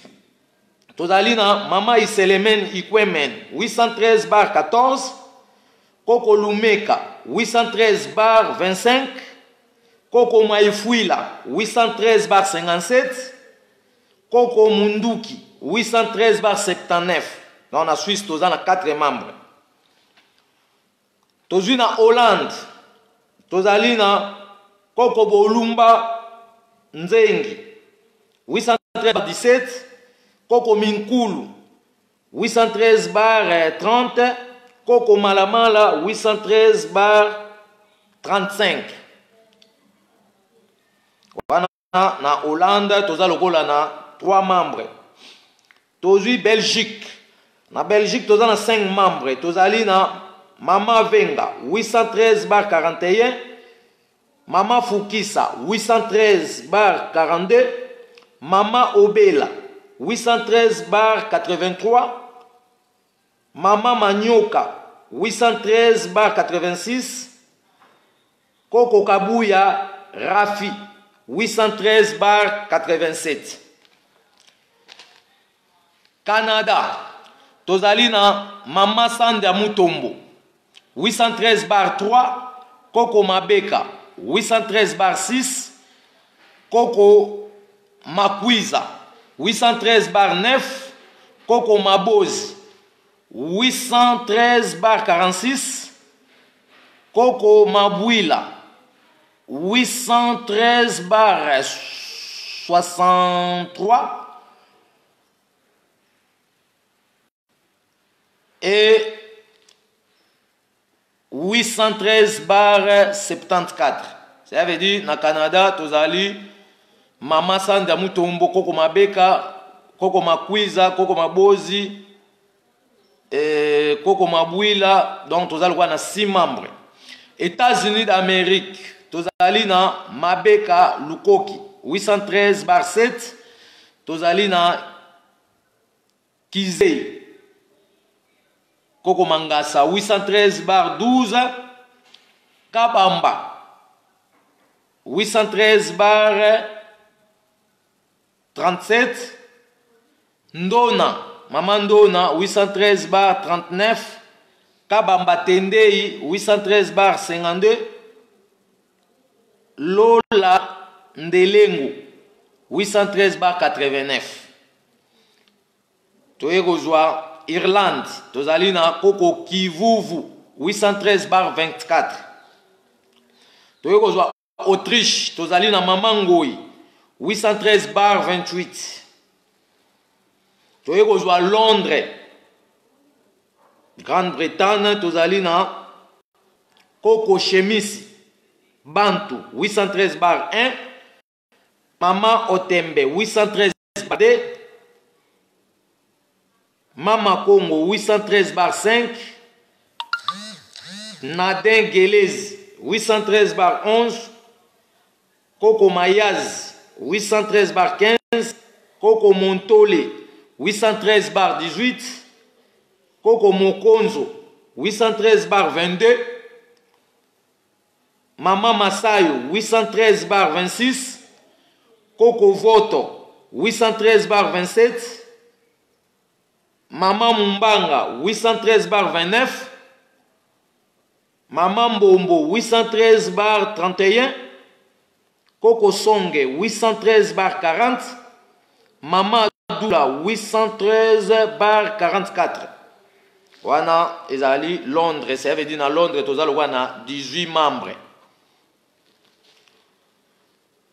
tozali na Mama Iselemen Ikwemen 813 bar 14, Koko Lumeka 813 bar 25, Koko Maifuila 813 bar 57, Koko Munduki 813 bar 79. Donc na Suisse toza na 4 membres. Tozwi na Hollande, tozali na Koko Bolumba Nzengi 813 bar 17, Koko Minkulu 813 bar 30, Koko Malamala 813 bar 35. Wana na Hollande toza lokola na 3 membres. Tozwi Belgique, na Belgique toza na 5 membres. Tozali na Mama Venga 813 bar 41, Mama Fukisa 813 bar 42, Mama Obela 813 bar 83, Mama Manyoka 813 bar 86, Koko Kabuya Rafi 813 bar 87. Canada, tozali na Mama Sandra Mutombo 813 bar 3, Koko Mabeka 813 bar 6, Koko Makwiza 813 bar 9, Koko Mabozi 813 bar 46, Koko Mabwila 813 bar 63, Et 813 barre 74. Ça veut dire na Canada tozali mama Sandra Mutombo, koko Mabeka, koko Makwiza, koko Mabozi, eh, koko Mabwila, donc tozali kwa na 6 membres. États-Unis d'Amérique, tozali na Mabeka Lukoki 813 barre 7, tozali na Kizei Koko Mangasa 813 bar 12, Kabamba 813 bar 37, Ndona Mama Ndona 813 bar 39, Kabamba Tendei 813 bar 52, Lola Ndelengo 813 bar 89. Toye kozwa Irlande, tozali na koko Kivuvu 813 bar 24. Toye kozwa Autriche, tozali na mama Ngoi 813 bar 28. Toye kozwa Londres, Grande-Bretagne, tozali na koko Shemisi Bantu 813 bar 1, Mama Otembe 813 bar 2, Mama Congo 813 bar 5, Nadin Gelezi 813 bar 11, Koko Mayaz 813 bar 15, Koko Montole 813 bar 18, Koko Mokonzo 813 bar 22, Mama Masayo 813 bar 26, Koko Voto 813 bar 27, Mama Mumbanga 813 bar 29, Mama Mbombo 813 bar 31, Koko Songe 813 bar 40, Mama Dula 813 bar 44. Wana ezali Londres, ça veut dire na Londres toza lokola na 18 membres.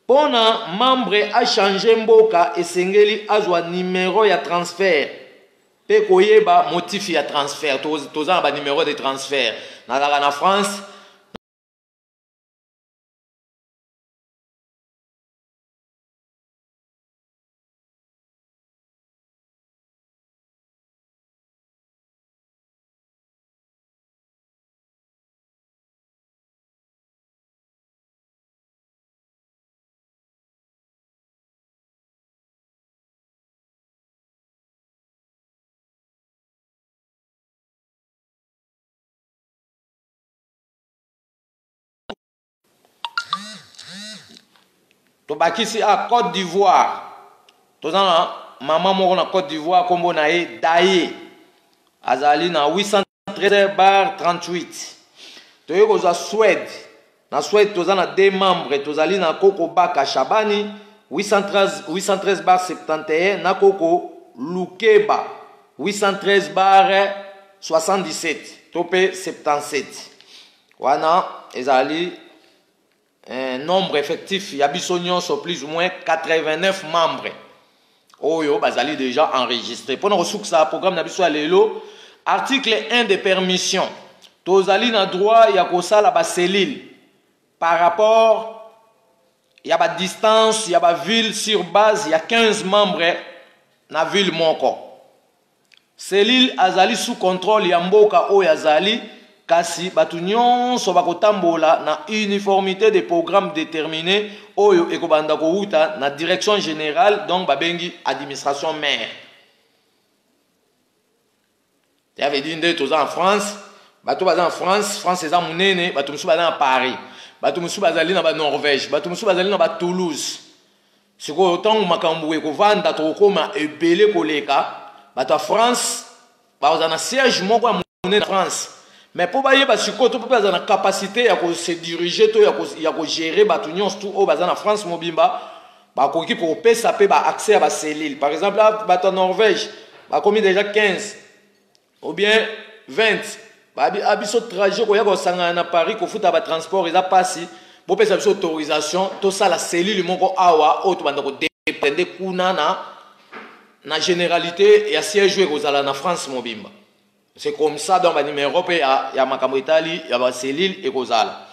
Pona membre a changer mboka esengeli azwa numero ya transfert pe koyeba motif ya transfert. Toza na ba numero de transfert. Nazalaka na France, tobakisi a Côte d'Ivoire, toza na mama moko na Côte d'Ivoire kombo na ye Daye, azali na 813 bar 38. Toyei kozwa Suède, na Suède toza na deux membres, tozali na Koko Baka Shabani 813 bar 71 na Koko Lukeba 813 bar 77 to pe 77. Wana ezali un nombre effectif ya biso nyonso plus ou moins 89 membres oyo bazali déjà enregistré. Mpona kosukisa programme na biso ya lelo, article 1 de permission, tozali na droit ya kosala ba cellule par rapport ya ba distance ya ba ville sur base ya 15 membres na ville moko. Cellule azali sous contrôle ya mboka oyo azali, kasi bato nyonso bakotambola na uniformité de programme déterminé oyo ekobanda kowuta na direction générale, donc babengi administration mère. Ça veut dire nde toza en France, bato baza en France, France eza monene, bato mosusu baza na Paris, bato mosusu bazali na ba Norvège, bato mosusu bazali na ba Toulouse. Sikoyo ntango makambo ekovanda tokokoma ebele koleka, bato ya France bakozala na siège moko ya monene na France, mais mpo bayeba sikoyo to mpo bazala na capacité ya kose diriger to ya kogérer bato nyonso tu oyo baza na France mobimba, bakoki kopesa mpe ba accès ya ba cellule. Par exemple, bato ya Norvège bakomi déjà 15 ou bien 20, babi biso trajet koya kosangana na Paris kofuta ba transport eza pasi, bopesa biso autorisation tosala cellule moko awa oyo tobanda kodepende kuna na généralité ya siège oyo ekozala na France mobimba. C'est comme ça. Donc banimero mpe ya makambo etali ya bacellule ekozala.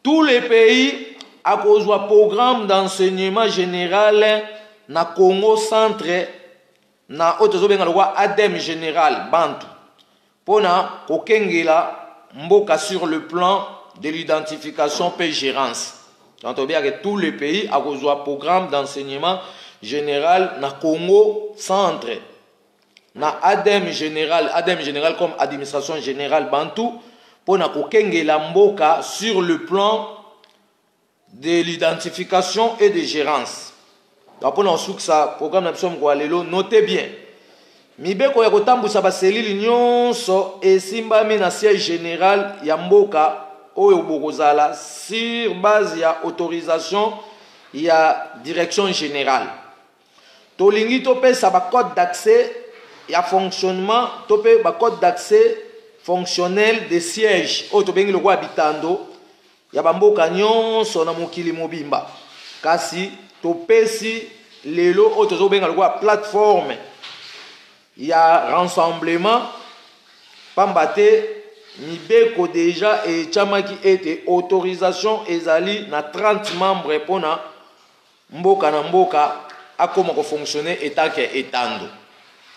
Tous les pays akozwa programme d'enseignement général na Congo centre, na oyo tozobenga lokwa ADEM général bantu, mpona kokengela mboka sur le plan de l'identification mpe gérance. Donc tobeyaka tous les pays akozwa programme d'enseignement général na Congo centre, na ADEM général, ADEM général comme administration générale bantu, mpona kokengela mboka sur le plan de l'identification et de gérance. Donc mpona kosukisa programme na biso mokolo ya lelo, note bien: mibeko ya kotambwisa baselile nyonso esimbami na siège général ya mboka oyo bokozala, sur base ya autorisation ya direction générale. Tolingi topesa bacode d'accès ya fonctionnement to mpe bacode d'accès fonctionnel de siège oyo tobengi lokola bitando ya bamboka nyonso na mokili mobimba. Kasi topesi lelo oyo tozobenga lokola plateforme ya rassemblement, pamba te mibeko deja etiamaki ete autorisation ezali na 30 membres mpona mboka na mboka akóma kofonctionne etake etando.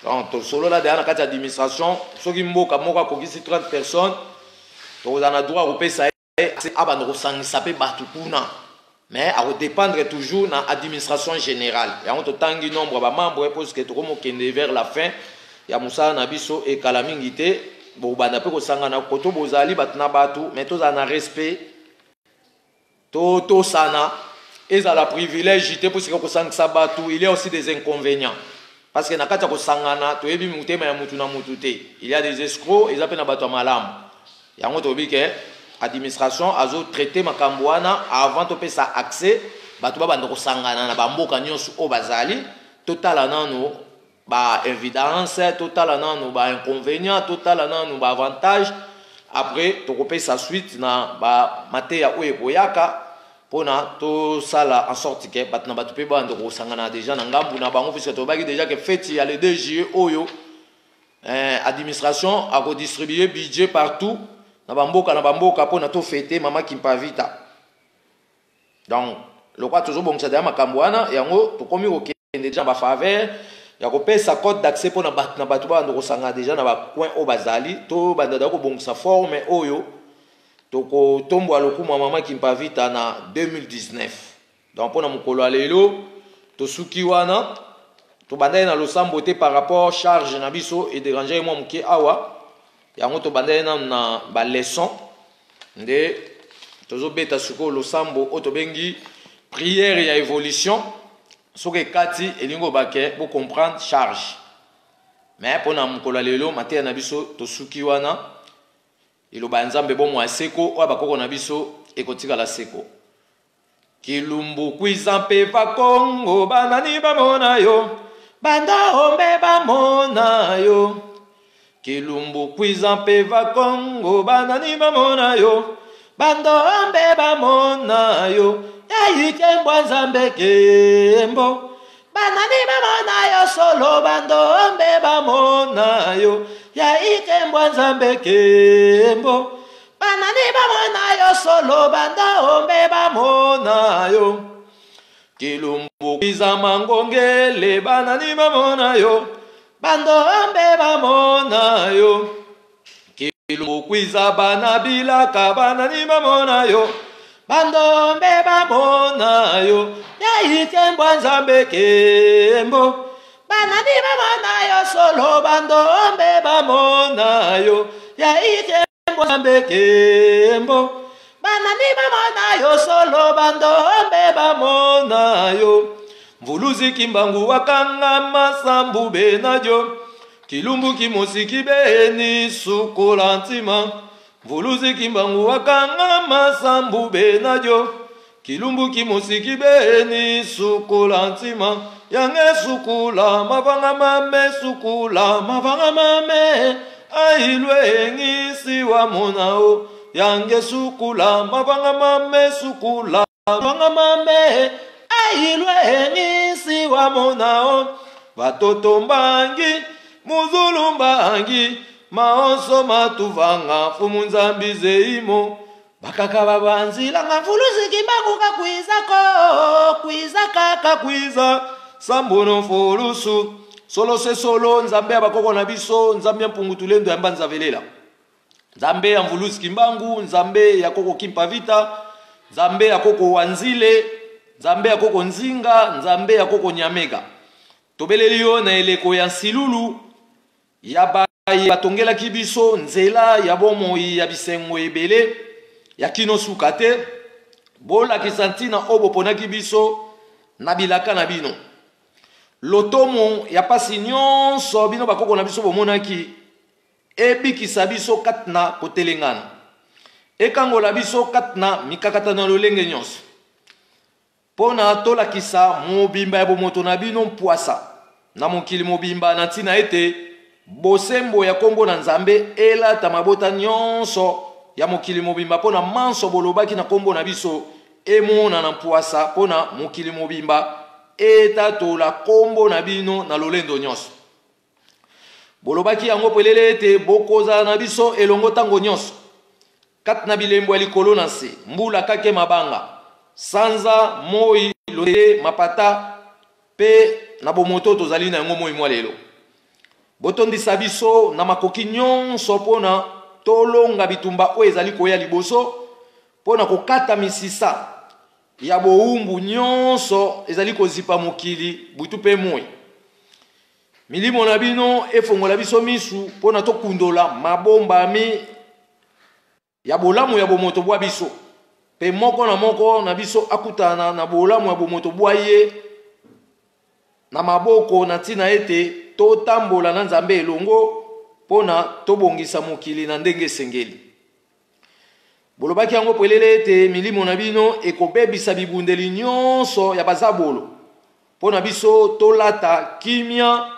Donc tosolola deya na kati ya administration: soki mboka moko akokisi 30 personnes, tokozala na droit kopesa ye abanda kosangisa mpe bato kuna, mais akodépendre toujours na administration générale. Yango totangi nombre ya bamembre, puisque tokomokende vers la fin ya mosala na biso. Ekala mingi te, bobanda mpe kosangana koto bozali bato na bato, mais tozala na respect, totosana, ezala privilège te, puisque kosangisa bato, il y a aussi des inconvénients, parce que na kati ya kosangana, toyebi motema ya mutu na mutu te. Il y a des escrocs, eza mpe na bato ya malamu. Yango toyebi ke administration azotraite makambo wana avant topesa accès bato babanda kosangana na bamboka nyonso oyo bazali. Totala nano baévidence, totala nano bainconvénient, totala nano baavantage. Après tokopesa suite na bamateya oyo ekoyaka, mpona tosala en sorte ke bato na bato mpe babanda kosangana déjà na ngambu na bango, puisque tobaki déjà ke fête ya le 2 juillet oyo, administration akodistribue budget partout na bamboka na bamboka mpona tofete Mama Kimpavita. Donc lokwa tozobongisa deya makambo wana, yango tokomi kokende deja na bafaveur ya kopesa code d'accès mpona bato na bato babanda kosangana deja na bacoin oyo bazali. Tobanda deya kobongisa forme oyo tokotombola lokumu ya Mama Kimpavita na 2019. Donc mpona mokolo ya lelo, tosuki wana. Tobandaki na losambo te par rapport charge na biso edérange mwa moke awa. Yango tobandaki nanu na baleçon, nde tozobeta sikoyo losambo oyo tobengi prière ya évolution. Soki ekati, elingi obake bocomprendre charge. Mais mpona mokolo ya lelo, mateya na biso tosuki wana. Eloba ya Nzambe, bomoi ya seko oyo bakoko na biso ekotikala seko. Kilumbu kwiza mpe Bakongo, banani bamona yo? Banda ombe bamona yo. Kilumbu kwiza mpe Bakongo, banani bamona yo? Bandombe bamona yo. Yayikembwa Nzambe kembo, banani bamona yo solo? Bandombe bamona yo. Yayikembwa Nzambe kembo, banani bamona yo solo? Bandombe bamona yo. Kilumbu kwiza mangongele, banani bamona yo? Bandombe bamona yo. Kilumbu kwiza bana bilaka, banani bamona yo? Bandombe bamona yo. Yayikembwa Nzambe kembo, banani bamona yo solo? Bandombe bamona yo. Yayikembwa Nzambe kembo, banani bamona yo solo? Bandombe bamona yo. Mvuluzi Kimbangu wakanga masambu benadio, kilumbu kimosiki beni sukola ntima. Mvuluzi Kimbangu wakanga masambu benadio, kilumbu kimosiki beni sukola ntima. Yange sukula mavanga mame, sukula mavanga mame, ailwe engisi wa monao. Yange sukula mavanga mame, sukula mavanga mame, ailwe engisi wa monao. Batoto mbangi. Muzulumba angi maonso matuvanga mfumu Nzambi zeimo bakaka babanzilanga mfulusi kimbangu kakwizako kwiza kaka kwiza sambono mfulusu solo se solo Nzambe ya bakoko na biso, Nzambe ya mpungu tulendo ya mbanza velela, Nzambe ya mvulusi kimbangu, Nzambe ya koko Kimpavita, Nzambe ya koko Wanzile, Nzambe ya koko Nzinga, Nzambe ya koko Nyamega. Tobeleli yo na eleko ya nsilulu ya baye batongelaki biso nzela ya bomoi ya bisengo ebele ya kino suka te. Bolakisa ntina oyo boponaki biso na bilaka na bino. Lotomo ya pasi nyonso bino bakoko na biso bomonaki ebikisa biso kati na kotelengana, ekangola biso kati na mikakatano ya lolenge nyonso, mpo na tolakisa mobimba ya bomoto na bino mpwasa na mokili mobimba, na ntina ete bosembo ya nkombo na Nzambe elata mabota nyonso ya mokili mobimba, mpo na manso bolobaki na nkombo na biso emonana mpwasa, mpo na mokili mobimba etatola nkombo na bino na lolendo nyonso. Bolobaki yango polele ete bokozala na biso elongo ntango nyonso, kati na bilembo ya likolo na nse, mbula, kake, mabanga, sanza, moi, londele, mapata mpe na bomoto tozali na yango moi mwa lelo. Botondisa biso na makoki nyonso mpo na tolonga bitumba oyo ezali koya liboso, mpo na kokata misisa ya bowumbu nyonso ezali kozipa mokili butu mpe moi. Milimo na bino efongola biso misu mpo na tokundola mabombami ya bolamu ya bomoto bwa biso, mpe moko na moko na biso akutana na bolamu ya bomoto bwa ye na maboko, na ntina ete totambola na Nzambe elongo mpo na tobongisa mokili na ndenge esengeli. Bolobaki yango polele ete milimo na bino ekobebisa bibundeli nyonso ya bazabolo mpo na biso tolata kimia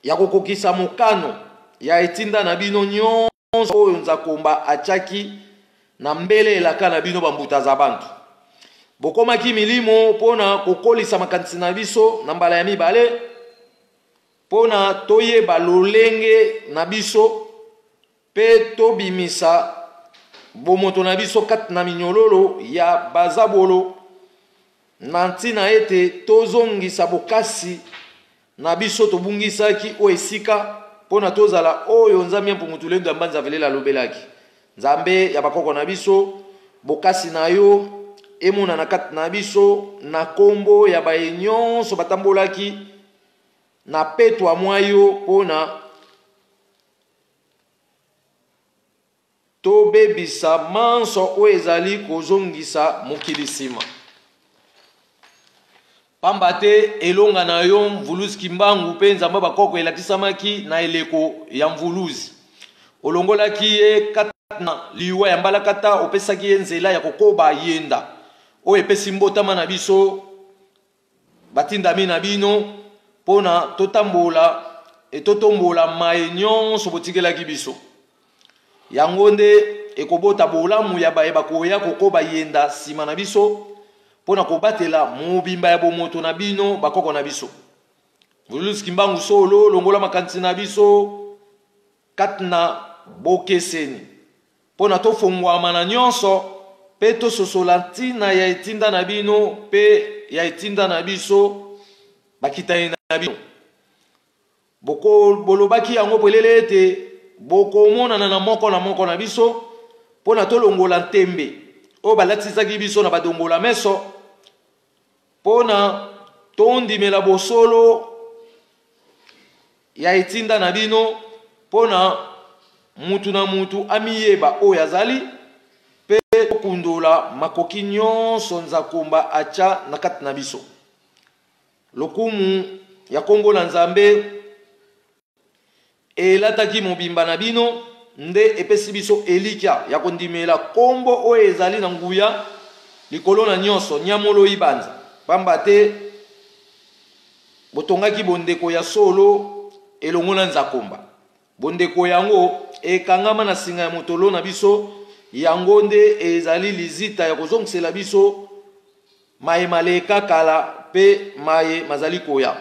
ya kokokisa mokano ya etinda na bino nyonso oyo Nzakomba atiaki na mbele elaka na bino bambuta za bantu. Bokomaki milimo mpo na kokolisa makanisi na biso na mbala ya mibale, mpo na toyeba lolenge na biso mpe tobimisa bomoto na biso kati na minyololo ya bazabolo, na ntina ete tozongisa bokasi na biso tobungisaki o esika, mpo na tozala oyo Nzambe ya Mpungu Tulendo ya Mbanza Velela alobelaki. Nzambe ya bakoko na biso, bokasi na yo emonana kati na biso na kombo ya baye nyonso batambolaki na petwa mwa yo, mpo na tobebisa manso oyo ezali kozongisa mokili nsima. Pamba te elonga na yo Mvuluzi Kimbangu mpe Nzambe bakoko elakisamaki na eleko ya Mvuluzi. Olongolaki ye kati na liwa ya mbalakata, opesaki ye nzela ya kokoba yenda oyo epesi mbotama na biso batindami na bino mpo na totambola etotombola maye nyonso botikelaki biso. Yango nde ekobota bolamu ya baye bakoya kokoba yenda nsima na biso mpo na kobatela mobimba ya bomoto na bino bakoko na biso. Mvuluzi Kimbangu solo, longola makanisi na biso kati na bokeseni mpo na tofongwama na nyonso mpe tososola ntina ya etinda na bino mpe ya etinda na biso bakitani na bino. Bolobaki yango polele ete bokomonana na moko na moko na biso mpo na tolongola ntembe oyo balatisaki biso na badongola meso, mpo na tondimela bosolo ya etinda na bino, mpo na mutu na mutu amiyeba oyo azali, mpe tokundola makoki nyonso Nzakomba atya na kati na biso. Lokumu ya nkombo na Nzambe elataki mobimba na bino nde epesi biso elikya ya kondimela nkombo oyo ezali na nguya likolo na nyonso, Nyamolo Ibanza, pamba te botongaki bondeko ya solo elongo na Nzakomba. Bondeko yango ekangama na singa ya motolo na biso, yango nde ezali lizita ya kozongisela biso maye maleka kala mpe maye mazali koya.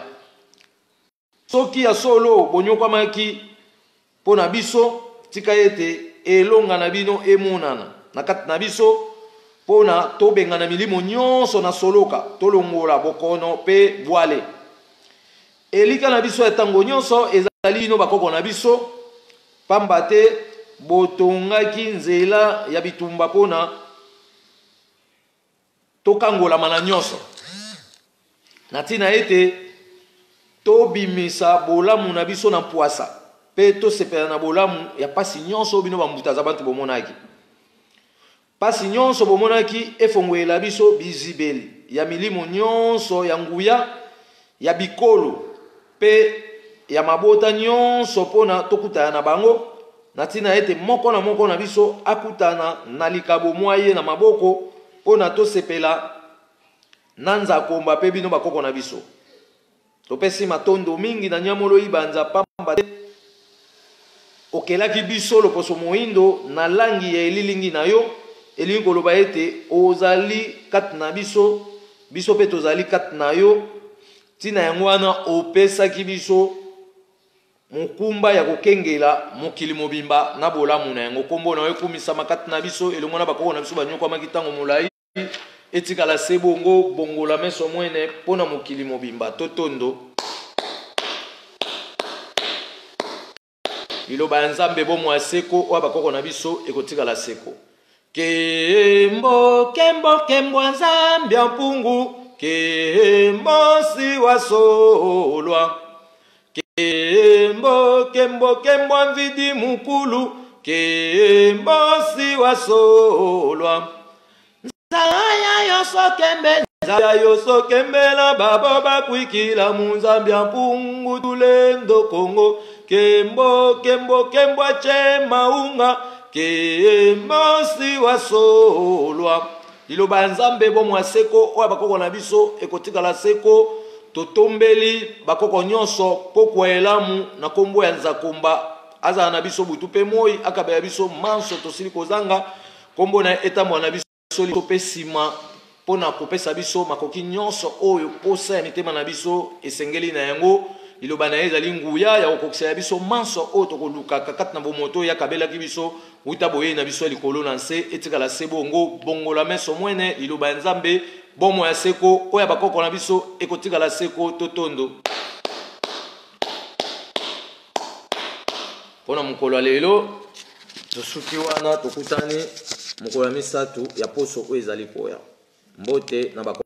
Soki ya solo bonyokwamaki mpo na biso, tika ete elonga na bino emonana na kati na biso, mpo na tobengana milimo nyonso na soloka, tolongola bokono mpe bwale. Elika na biso ya ntango nyonso ezali bino bakoko na biso, pamba te botongaki nzela ya bitumba mpo na tokangolama na nyonso, na ntina ete tobimisa bolamu na biso na mpwasa mpe tosepela na bolamu ya mpasi nyonso oyo bino bambuta za bantu bomonaki. Mpasi nyonso bomonaki efongwela biso bizibeli ya milimo nyonso ya nguya ya bikolo mpe ya mabota nyonso mpo na tokutana na bango, na ntina ete moko na moko na biso akutana na likabo mwa ye na maboko mpo na tosepela na Nzakomba mpe bino bakoko na biso. Topesi matondo mingi na Nyamolo Ibanza pamba te okelaki biso loposo moindo na langi ya elilingi na yo, elingi koloba ete ozali kati na biso, biso mpe tozali kati na yo. Ntina yango wana opesaki biso mokumba ya kokengela mokili mobimba na bolamu na yango. Nkombo na yo ekumisama kati na biso elongo na bakoko na biso banyokwamaki ntango molai. Etikala se bongo, bongola meso mwene mpo na mokili mobimba. Totondo. Liloba ya Nzambe, bomoi ya seko oyo bakoko na biso ekotikala seko. Kembo, kembo, kembo ya Nzambe ya mpungu, kembo si wa solwa. Kembo, kembo, kembo ya mvidi mukulu, kembo si wa solwa. Nzaya yoso kembe, nzaya yoso kembela babo bakwikila mu Nzambi ya mpungu tulendo Kongo. Kembo, kembo, kembo ache maunga, kembo si wa solwa. Liloba ya Nzambe bomoi ya seko oyo bakoko na biso ekotikala seko. Totombeli bakoko nyonso pokwa elamu na kombo ya Nzakomba, azala na biso butu mpe moi, akabela biso manso tosili kozanga. Kombo na ye etambola na biso liboso mpe nsima mpo na kopesa biso makoki nyonso oyo mposa ya mitema na biso esengeli na yango. Liloba na ye ezali nguya ya kokokisa ya biso manso oyo tokolukaka kati na bomoto oyo akabelaki biso uta boyei na biso ya likolo na nse. Etikala se bongo, bongola meso mwene, liloba ya Nzambe, bomoi ya seko oyo ya bakoko na biso ekotikala seko. Totondo mpo na mokolo ya lelo. Tosuki wana, tokutani mokolo ya misato ya poso oyo ezali koya. Mbote na bako.